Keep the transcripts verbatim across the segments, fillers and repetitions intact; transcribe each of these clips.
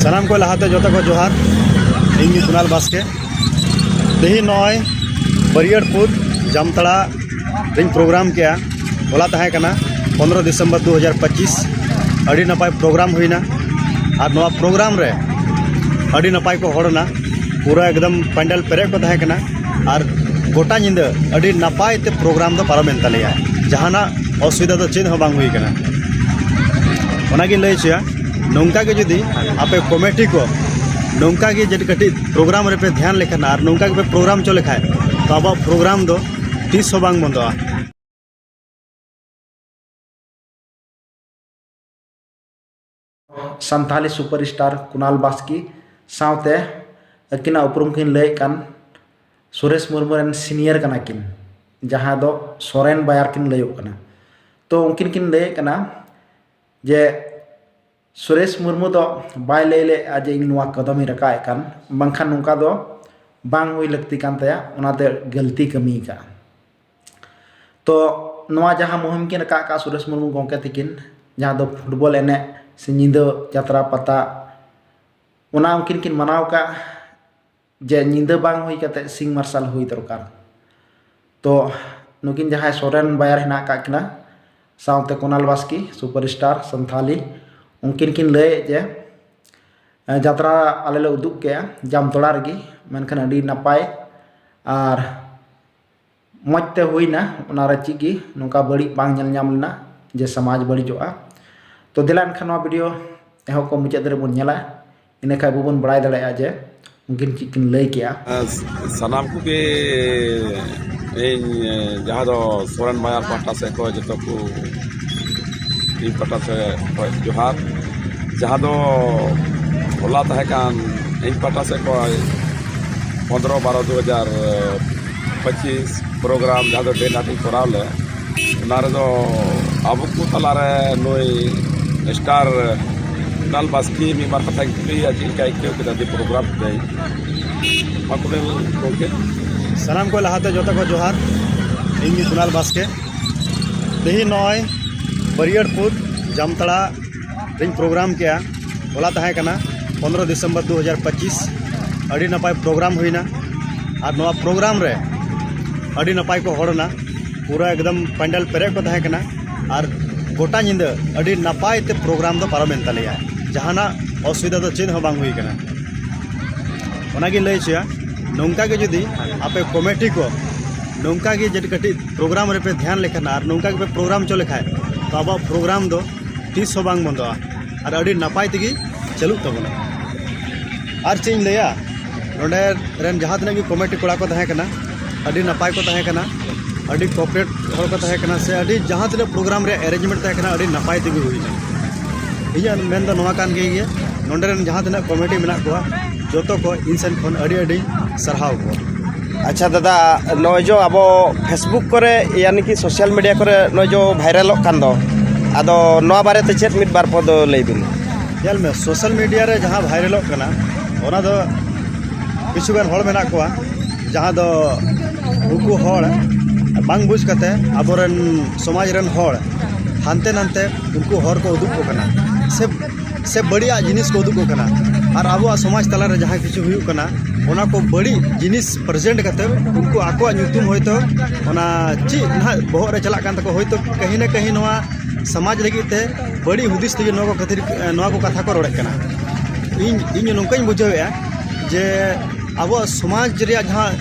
ᱥᱟᱱᱟᱢ ᱠᱚ ᱞᱟᱦᱟᱛᱮ ᱡᱚᱛᱚ ᱠᱚ ᱡᱚᱦᱟᱨ᱾ ᱤᱧ ᱜᱮ ᱠᱩᱱᱟᱞ ᱵᱟᱥᱠᱮ᱾ ᱛᱮᱦᱮᱧ ᱱᱚᱜᱼᱚᱭ ᱵᱟᱹᱨᱭᱟᱹᱲᱯᱩᱨ ᱡᱟᱢᱛᱟᱲᱟ ᱨᱤᱧ ᱯᱨᱳᱜᱨᱟᱢ ᱠᱮᱜᱼᱟ᱾ ᱦᱚᱞᱟ ᱛᱟᱦᱮᱸ ᱠᱟᱱᱟ ᱯᱚᱱᱨᱚ ᱰᱤᱥᱮᱢᱵᱚᱨ ᱫᱩ ᱦᱟᱡᱟᱨ ᱯᱚᱸᱪᱤᱥ᱾ ᱟᱹᱰᱤ ᱱᱟᱯᱟᱭ ᱯᱨᱳᱜᱨᱟᱢ ᱦᱩᱭᱱᱟ᱾ ᱟᱨ ᱱᱚᱣᱟ ᱯᱨᱳᱜᱨᱟᱢ ᱨᱮ ᱟᱹᱰᱤ ᱱᱟᱯᱟᱭ ᱠᱚ ᱦᱚᱲ ᱮᱱᱟ᱾ ᱯᱩᱨᱟᱹ ᱮᱠᱫᱚᱢ ᱯᱮᱱᱰᱮᱞ ᱯᱮᱨᱮᱡ ᱠᱚ ᱛᱟᱦᱮᱸ ᱠᱟᱱᱟ᱾ ᱟᱨ ᱜᱚᱴᱟ ᱧᱤᱫᱟᱹ ᱟᱹᱰᱤ ᱱᱟᱯᱟᱭ ᱛᱮ ᱯᱨᱳᱜᱨᱟᱢ ᱫᱚ ᱯᱟᱨᱚᱢᱮᱱ ᱛᱟᱞᱮᱭᱟ᱾ ᱡᱟᱦᱟᱱᱟᱜ ᱚᱥᱩᱵᱤᱫᱷᱟ ᱫᱚ ᱪᱮᱫ ᱦᱚᱸ ᱵᱟᱝ ᱦᱩᱭ ᱠᱟᱱᱟ᱾ ᱚᱱᱟᱜᱤᱧ ᱞᱟᱹᱭ ᱦᱚᱪᱚᱭᱟ, ᱱᱚᱝᱠᱟ ᱜᱮ ᱡᱩᱫᱤ ᱟᱯᱮ ᱠᱚᱢᱤᱴᱤ ᱠᱚ ᱱᱚᱝᱠᱟ ᱜᱮ ᱡᱩᱫᱤ ᱠᱟᱹᱴᱤᱡ ᱯᱨᱳᱜᱨᱟᱢ ᱨᱮᱯᱮ ᱫᱷᱮᱭᱟᱱ ᱞᱮᱠᱷᱟᱱ ᱟᱨ ᱱᱚᱝᱠᱟ ᱜᱮᱯᱮ ᱯᱨᱳᱜᱨᱟᱢ ᱦᱚᱪᱚ ᱞᱮᱠᱷᱟᱱ, ᱛᱚ ᱟᱵᱚᱣᱟᱜ ᱯᱨᱳᱜᱨᱟᱢ ᱫᱚ ᱛᱤᱥ ᱦᱚᱸ ᱵᱟᱝ ᱵᱚᱱᱫᱚᱜᱼᱟ᱾ ᱥᱟᱱᱛᱷᱟᱞᱤ ᱥᱩᱯᱟᱨ ᱥᱴᱟᱨ ᱠᱩᱱᱟᱞ ᱵᱟᱥᱠᱮ ᱥᱟᱶᱛᱮ ᱟᱹᱠᱤᱱᱟᱜ ᱩᱯᱨᱩᱢ ᱠᱤᱱ ᱞᱟᱹᱭᱮᱫ ᱠᱟᱱ ᱥᱩᱨᱮᱥ ᱢᱩᱨᱢᱩ ᱨᱮᱱ ᱥᱤᱱᱤᱭᱟᱨ ᱠᱟᱱᱟ ᱠᱤᱱ, ᱡᱟᱦᱟᱸ ᱫᱚ ᱥᱚᱨᱮᱱ ᱵᱟᱭᱟᱨ ᱠᱤᱱ ᱞᱟᱹᱭᱚᱜ ᱠᱟᱱᱟ᱾ ᱛᱚ ᱩᱱᱠᱤᱱ ᱠᱤᱱ ᱞᱟᱹᱭᱮᱫ ᱠᱟᱱᱟ ᱡᱮ ᱥᱩᱨᱮᱥ ᱢᱩᱨᱢᱩ ᱫᱚ ᱵᱟᱭ ᱞᱟᱹᱭ ᱞᱮᱫᱼᱟ ᱡᱮ ᱤᱧ ᱱᱚᱣᱟ ᱠᱚᱫᱚᱢᱤᱧ ᱨᱟᱠᱟᱵ ᱮᱫ ᱠᱟᱱ, ᱵᱟᱝᱠᱷᱟᱱ ᱱᱚᱝᱠᱟ ᱫᱚ ᱵᱟᱝ ᱦᱩᱭ ᱞᱟᱹᱠᱛᱤ ᱠᱟᱱ ᱛᱟᱭᱟ, ᱚᱱᱟᱛᱮ ᱜᱟᱹᱞᱛᱤ ᱠᱟᱹᱢᱤ ᱟᱠᱟᱫᱼᱟ᱾ ᱛᱚ ᱱᱚᱣᱟ ᱡᱟᱦᱟᱸ ᱢᱩᱦᱤᱢ ᱠᱤᱱ ᱨᱟᱠᱟᱵ ᱟᱠᱟᱫ ᱥᱩᱨᱮᱥ ᱢᱩᱨᱢᱩ ᱜᱚᱢᱠᱮ ᱛᱤᱠᱤᱱ, ᱡᱟᱦᱟᱸ ᱫᱚ ᱯᱷᱩᱴᱵᱚᱞ ᱮᱱᱮᱡ ᱥᱮ ᱧᱤᱫᱟᱹ ᱡᱟᱛᱨᱟ ᱯᱟᱛᱟ, ᱚᱱᱟ ᱩᱱᱠᱤᱱ ᱠᱤᱱ ᱢᱟᱱᱟᱣ ᱟᱠᱟᱫ ᱡᱮ ᱧᱤᱫᱟᱹ ᱵᱟᱝ ᱦᱩᱭ ᱠᱟᱛᱮ ᱥᱤᱧ ᱢᱟᱨᱥᱟᱞ ᱦᱩᱭ ᱫᱚᱨᱠᱟᱨ᱾ ᱛᱚ ᱱᱩᱠᱤᱱ ᱡᱟᱦᱟᱸᱭ ᱥᱚᱨᱮᱱ ᱵᱟᱭᱟᱨ ᱦᱮᱱᱟᱜ ᱟᱠᱟᱫ ᱠᱤᱱᱟ, ᱥᱟᱶᱛᱮ ᱠᱩᱱᱟᱞ ᱵᱟᱥᱠᱮ ᱥᱩᱯᱟᱨ ᱥᱴᱟᱨ ᱥᱟᱱᱛᱷᱟᱞᱤ, ᱩᱱᱠᱤᱱ ᱠᱤᱱ ᱞᱟᱹᱭᱮᱫ ᱡᱮ ᱮ, ᱡᱟᱛᱨᱟ ᱟᱞᱮ ᱞᱮ ᱩᱫᱩᱜ ᱠᱮᱜᱼᱟ ᱡᱟᱢᱛᱚᱲᱟ ᱨᱮᱜᱮ, ᱢᱮᱱᱠᱷᱟᱱ ᱟᱹᱰᱤ ᱱᱟᱯᱟᱭ ᱟᱨ ᱢᱚᱡᱽ ᱛᱮ ᱦᱩᱭᱱᱟ, ᱚᱱᱟᱨᱮ ᱪᱮᱫ ᱜᱮ ᱱᱚᱝᱠᱟ ᱵᱟᱹᱲᱤᱡ ᱵᱟᱝ ᱧᱮᱞ ᱧᱟᱢ ᱞᱮᱱᱟ ᱡᱮ ᱥᱚᱢᱟᱡᱽ ᱵᱟᱹᱲᱤᱡᱚᱜᱼᱟ᱾ ᱛᱚ ᱫᱮᱞᱟ ᱮᱱᱠᱷᱟᱱ ᱱᱚᱣᱟ ᱵᱷᱤᱰᱤᱭᱳ ᱮᱦᱚᱵ ᱠᱷᱚᱱ ᱢᱩᱪᱟᱹᱫ ᱫᱷᱟᱹᱨᱤᱡ ᱵᱚᱱ ᱧᱮᱞᱟ, ᱤᱱᱟᱹ ᱠᱷᱟᱱ ᱟᱵᱚ ᱵᱚᱱ ᱵᱟᱲᱟᱭ ᱫᱟᱲᱮᱭᱟᱜᱼᱟ ᱡᱮ ᱩᱱᱠᱤᱱ ᱪᱮᱫ ᱠᱤᱱ ᱞᱟᱹᱭ ᱠᱮᱜᱼᱟ᱾ ᱥᱟᱱᱟᱢ ᱠᱚᱜᱮ ᱤᱧ ᱡᱟᱦᱟᱸ ᱫᱚ ᱥᱚᱨᱮᱱ ᱵᱟᱭᱟᱨ ᱯᱟᱦᱴᱟ ᱥᱮᱫ ᱠᱷᱚᱱ ᱡᱚᱛᱚ ᱠᱚ ᱤᱧ ᱯᱟᱦᱴᱟ ᱥᱮᱫ ᱠᱷᱚᱱ ᱡᱚᱦᱟᱨ᱾ ᱡᱟᱦᱟᱸ ᱫᱚ ᱦᱚᱞᱟ ᱛᱟᱦᱮᱸ ᱠᱟᱱ ᱤᱧ ᱯᱟᱦᱴᱟ ᱥᱮᱫ ᱠᱷᱚᱱ ᱯᱚᱱᱨᱚ ᱵᱟᱨᱚ ᱫᱩ ᱦᱟᱡᱟᱨ ᱯᱚᱸᱪᱤᱥ ᱯᱨᱳᱜᱨᱟᱢ ᱡᱟᱦᱟᱸ ᱫᱚ ᱰᱮ ᱱᱟᱭᱤᱴ ᱤᱧ ᱠᱚᱨᱟᱣ ᱞᱮᱫ, ᱚᱱᱟ ᱨᱮᱫᱚ ᱟᱵᱚ ᱠᱚ ᱛᱟᱞᱟᱨᱮ ᱱᱩᱭ ᱥᱴᱟᱨ ᱠᱩᱱᱟᱞ ᱵᱟᱥᱠᱮ ᱢᱤᱫ ᱵᱟᱨ ᱠᱟᱛᱷᱟᱧ ᱠᱩᱞᱤᱭᱮᱭᱟ, ᱪᱮᱫ ᱞᱮᱠᱟᱭ ᱟᱹᱭᱠᱟᱹᱣ ᱠᱮᱫᱟ ᱡᱮ ᱯᱨᱳᱜᱨᱟᱢ ᱠᱮᱫᱟᱭ? ᱢᱟ ᱠᱩᱱᱟᱞ ᱜᱚᱢᱠᱮ᱾ ᱥᱟᱱᱟᱢ ᱠᱚ ᱞᱟᱦᱟᱛᱮ ᱡᱚᱛᱚ ᱠᱚ ᱡᱚᱦᱟᱨ᱾ ᱤᱧ ᱜᱮ ᱠᱩᱱᱟᱞ ᱵᱟᱥᱠᱮ᱾ ᱛᱮᱦᱮᱧ ᱱᱚᱜᱼᱚᱭ ᱵᱟᱹᱨᱭᱟᱹᱲᱯᱩᱨ ᱡᱟᱢᱛᱟᱲᱟ ᱨᱤᱧ ᱯᱨᱳᱜᱨᱟᱢ ᱠᱮᱜᱼᱟ᱾ ᱦᱚᱞᱟ ᱛᱟᱦᱮᱸ ᱠᱟᱱᱟ ᱯᱚᱱᱨᱚ ᱰᱤᱥᱮᱢᱵᱚᱨ ᱫᱩ ᱦᱟᱡᱟᱨ ᱯᱚᱸᱪᱤᱥ ᱟᱹᱰᱤ ᱱᱟᱯᱟᱭ ᱯᱨᱳᱜᱨᱟᱢ ᱦᱩᱭᱱᱟ᱾ ᱟᱨ ᱱᱚᱣᱟ ᱯᱨᱳᱜᱨᱟᱢ ᱨᱮ ᱟᱹᱰᱤ ᱱᱟᱯᱟᱭ ᱠᱚ ᱦᱚᱲ ᱮᱱᱟ, ᱯᱩᱨᱟᱹ ᱮᱠᱫᱚᱢ ᱯᱮᱱᱰᱮᱞ ᱯᱮᱨᱮᱡ ᱠᱚ ᱛᱟᱦᱮᱸ ᱠᱟᱱᱟ᱾ ᱟᱨ ᱜᱚᱴᱟ ᱧᱤᱫᱟᱹ ᱟᱹᱰᱤ ᱱᱟᱯᱟᱭ ᱛᱮ ᱯᱨᱳᱜᱨᱟᱢ ᱫᱚ ᱯᱟᱨᱚᱢᱮᱱ ᱛᱟᱞᱮᱭᱟ, ᱡᱟᱦᱟᱱᱟᱜ ᱚᱥᱩᱵᱤᱫᱷᱟ ᱫᱚ ᱪᱮᱫ ᱦᱚᱸ ᱵᱟᱝ ᱦᱩᱭ ᱠᱟᱱᱟ᱾ ᱚᱱᱟᱜᱤᱧ ᱞᱟᱹᱭ ᱦᱚᱪᱚᱭᱟ, ᱱᱚᱝᱠᱟ ᱜᱮ ᱡᱩᱫᱤ ᱟᱯᱮ ᱠᱚᱢᱤᱴᱤ ᱠᱚ ᱱᱚᱝᱠᱟ ᱜᱮ ᱡᱩᱫᱤ ᱠᱟᱹᱴᱤᱡ ᱯᱨᱳᱜᱨᱟᱢ ᱨᱮᱯᱮ ᱫᱷᱮᱭᱟᱱ ᱞᱮᱠᱷᱟᱱ ᱟᱨ ᱱᱚᱝᱠᱟ ᱜᱮᱯᱮ ᱯᱨᱳᱜᱨᱟᱢ ᱦᱚᱪᱚ ᱞᱮᱠᱷᱟᱱ, ᱛᱚ ᱟᱵᱚᱣᱟᱜ ᱯᱨᱳᱜᱨᱟᱢ ᱫᱚ ᱛᱤᱥ ᱦᱚᱸ ᱵᱟᱝ ᱵᱚᱱᱫᱚᱜᱼᱟ ᱟᱨ ᱟᱹᱰᱤ ᱱᱟᱯᱟᱭ ᱛᱮᱜᱮ ᱪᱟᱹᱞᱩᱜ ᱛᱟᱵᱚᱱᱟ᱾ ᱟᱨ ᱪᱮᱫ ᱤᱧ ᱞᱟᱹᱭᱟ, ᱱᱚᱰᱮ ᱨᱮᱱ ᱡᱟᱦᱟᱸ ᱛᱤᱱᱟᱹᱜ ᱜᱮ ᱠᱚᱢᱤᱴᱤ ᱠᱚᱲᱟ ᱠᱚ ᱛᱟᱦᱮᱸ ᱠᱟᱱᱟ, ᱟᱹᱰᱤ ᱱᱟᱯᱟᱭ ᱠᱚ ᱛᱟᱦᱮᱸ ᱠᱟᱱᱟ, ᱟᱹᱰᱤ ᱠᱚᱯᱨᱮᱴ ᱦᱚᱲ ᱠᱚ ᱛᱟᱦᱮᱸ ᱠᱟᱱᱟ, ᱥᱮ ᱟᱹᱰᱤ ᱡᱟᱦᱟᱸ ᱛᱤᱱᱟᱹᱜ ᱯᱨᱳᱜᱨᱟᱢ ᱨᱮᱭᱟᱜ ᱮᱨᱮᱧᱡᱽᱢᱮᱱᱴ ᱛᱟᱦᱮᱸ ᱠᱟᱱᱟ, ᱟᱹᱰᱤ ᱱᱟᱯᱟᱭ ᱛᱮᱜᱮ ᱦᱩᱭᱱᱟ᱾ ᱤᱧᱟᱹᱜ ᱢᱮᱱ ᱫᱚ ᱱᱚᱣᱟ ᱠᱟᱱ ᱜᱮ, ᱱᱚᱰᱮ ᱨᱮᱱ ᱡᱟᱦᱟᱸ ᱛᱤᱱᱟᱹᱜ ᱠᱚᱢᱤᱴᱤ ᱢᱮᱱᱟᱜ ᱠᱚᱣᱟ, ᱡᱚᱛᱚ ᱠᱚ ᱤᱧ ᱥᱮᱱ ᱠᱷᱚᱱ ᱟᱹᱰᱤ ᱟᱹᱰᱤ ᱥᱟᱨᱦᱟᱣ ᱠᱚᱣᱟ᱾ ᱟᱪᱪᱷᱟ ᱫᱟᱫᱟ, ᱱᱚᱜᱼᱚᱭ ᱡᱚ ᱟᱵᱚ ᱯᱷᱮᱥᱵᱩᱠ ᱠᱚᱨᱮ ᱭᱟᱱᱤ ᱠᱤ ᱥᱳᱥᱟᱞ ᱢᱤᱰᱤᱭᱟ ᱠᱚᱨᱮ ᱱᱚᱜᱼᱚᱭ ᱡᱚ ᱵᱷᱟᱭᱨᱟᱞᱚᱜ ᱠᱟᱱ ᱫᱚ, ᱟᱫᱚ ᱱᱚᱣᱟ ᱵᱟᱨᱮᱛᱮ ᱪᱮᱫ ᱢᱤᱫ ᱵᱟᱨ ᱯᱚᱫ ᱞᱟᱹᱭ ᱵᱤᱱ? ᱧᱮᱞ ᱢᱮ, ᱥᱳᱥᱟᱞ ᱢᱤᱰᱤᱭᱟ ᱨᱮ ᱡᱟᱦᱟᱸ ᱵᱷᱟᱭᱨᱟᱞᱚᱜ ᱠᱟᱱᱟ, ᱚᱱᱟ ᱫᱚ ᱠᱤᱪᱷᱩ ᱜᱟᱱ ᱦᱚᱲ ᱢᱮᱱᱟᱜ ᱠᱚᱣᱟ, ᱡᱟᱦᱟᱸ ᱫᱚ ᱩᱱᱠᱩ ᱦᱚᱲ ᱵᱟᱝ ᱵᱩᱡᱽ ᱠᱟᱛᱮ ᱟᱵᱚᱨᱮᱱ ᱥᱚᱢᱟᱡᱽ ᱨᱮᱱ ᱦᱚᱲ ᱦᱟᱱᱛᱮ ᱱᱟᱱᱛᱮ ᱩᱱᱠᱩ ᱦᱚᱲ ᱠᱚ ᱩᱫᱩᱜ ᱠᱚ ᱠᱟᱱᱟ, ᱥᱮ ᱥᱮ ᱵᱟᱹᱲᱤᱡᱟᱜ ᱡᱤᱱᱤᱥ ᱠᱚ ᱩᱫᱩᱜ ᱠᱚ ᱠᱟᱱᱟ᱾ ᱟᱨ ᱟᱵᱚᱣᱟᱜ ᱥᱚᱢᱟᱡᱽ ᱛᱟᱞᱟᱨᱮ ᱡᱟᱦᱟᱸ ᱠᱤᱪᱷᱩ ᱦᱩᱭᱩᱜ ᱠᱟᱱᱟ, ᱚᱱᱟ ᱠᱚ ᱵᱟᱹᱲᱤᱡ ᱡᱤᱱᱤᱥ ᱯᱨᱮᱡᱮᱱᱴ ᱠᱟᱛᱮ ᱩᱱᱠᱩ ᱟᱠᱚᱣᱟᱜ ᱧᱩᱛᱩᱢ ᱦᱚᱭᱛᱳ ᱚᱱᱟ ᱪᱮᱫ ᱱᱟᱦᱟᱜ ᱵᱚᱦᱚᱜ ᱨᱮ ᱪᱟᱞᱟᱜ ᱠᱟᱱ ᱛᱟᱠᱚ, ᱦᱚᱭᱛᱳ ᱠᱟᱹᱦᱤ ᱱᱟ ᱠᱟᱹᱦᱤ ᱱᱚᱣᱟ ᱥᱚᱢᱟᱡᱽ ᱞᱟᱹᱜᱤᱫ ᱛᱮ ᱵᱟᱹᱲᱤᱡ ᱦᱩᱫᱤᱥ ᱛᱮᱜᱮ ᱱᱚᱣᱟ ᱠᱚ ᱠᱷᱟᱹᱛᱤᱨ, ᱱᱚᱣᱟ ᱠᱚ ᱠᱟᱛᱷᱟ ᱠᱚ ᱨᱚᱲᱮᱫ ᱠᱟᱱᱟ᱾ ᱤᱧ, ᱤᱧ ᱱᱚᱝᱠᱟᱧ ᱵᱩᱡᱷᱟᱹᱣᱮᱫᱼᱟ ᱡᱮ ᱟᱵᱚᱣᱟᱜ ᱥᱚᱢᱟᱡᱽ ᱨᱮᱭᱟᱜ ᱡᱟᱦᱟᱸ,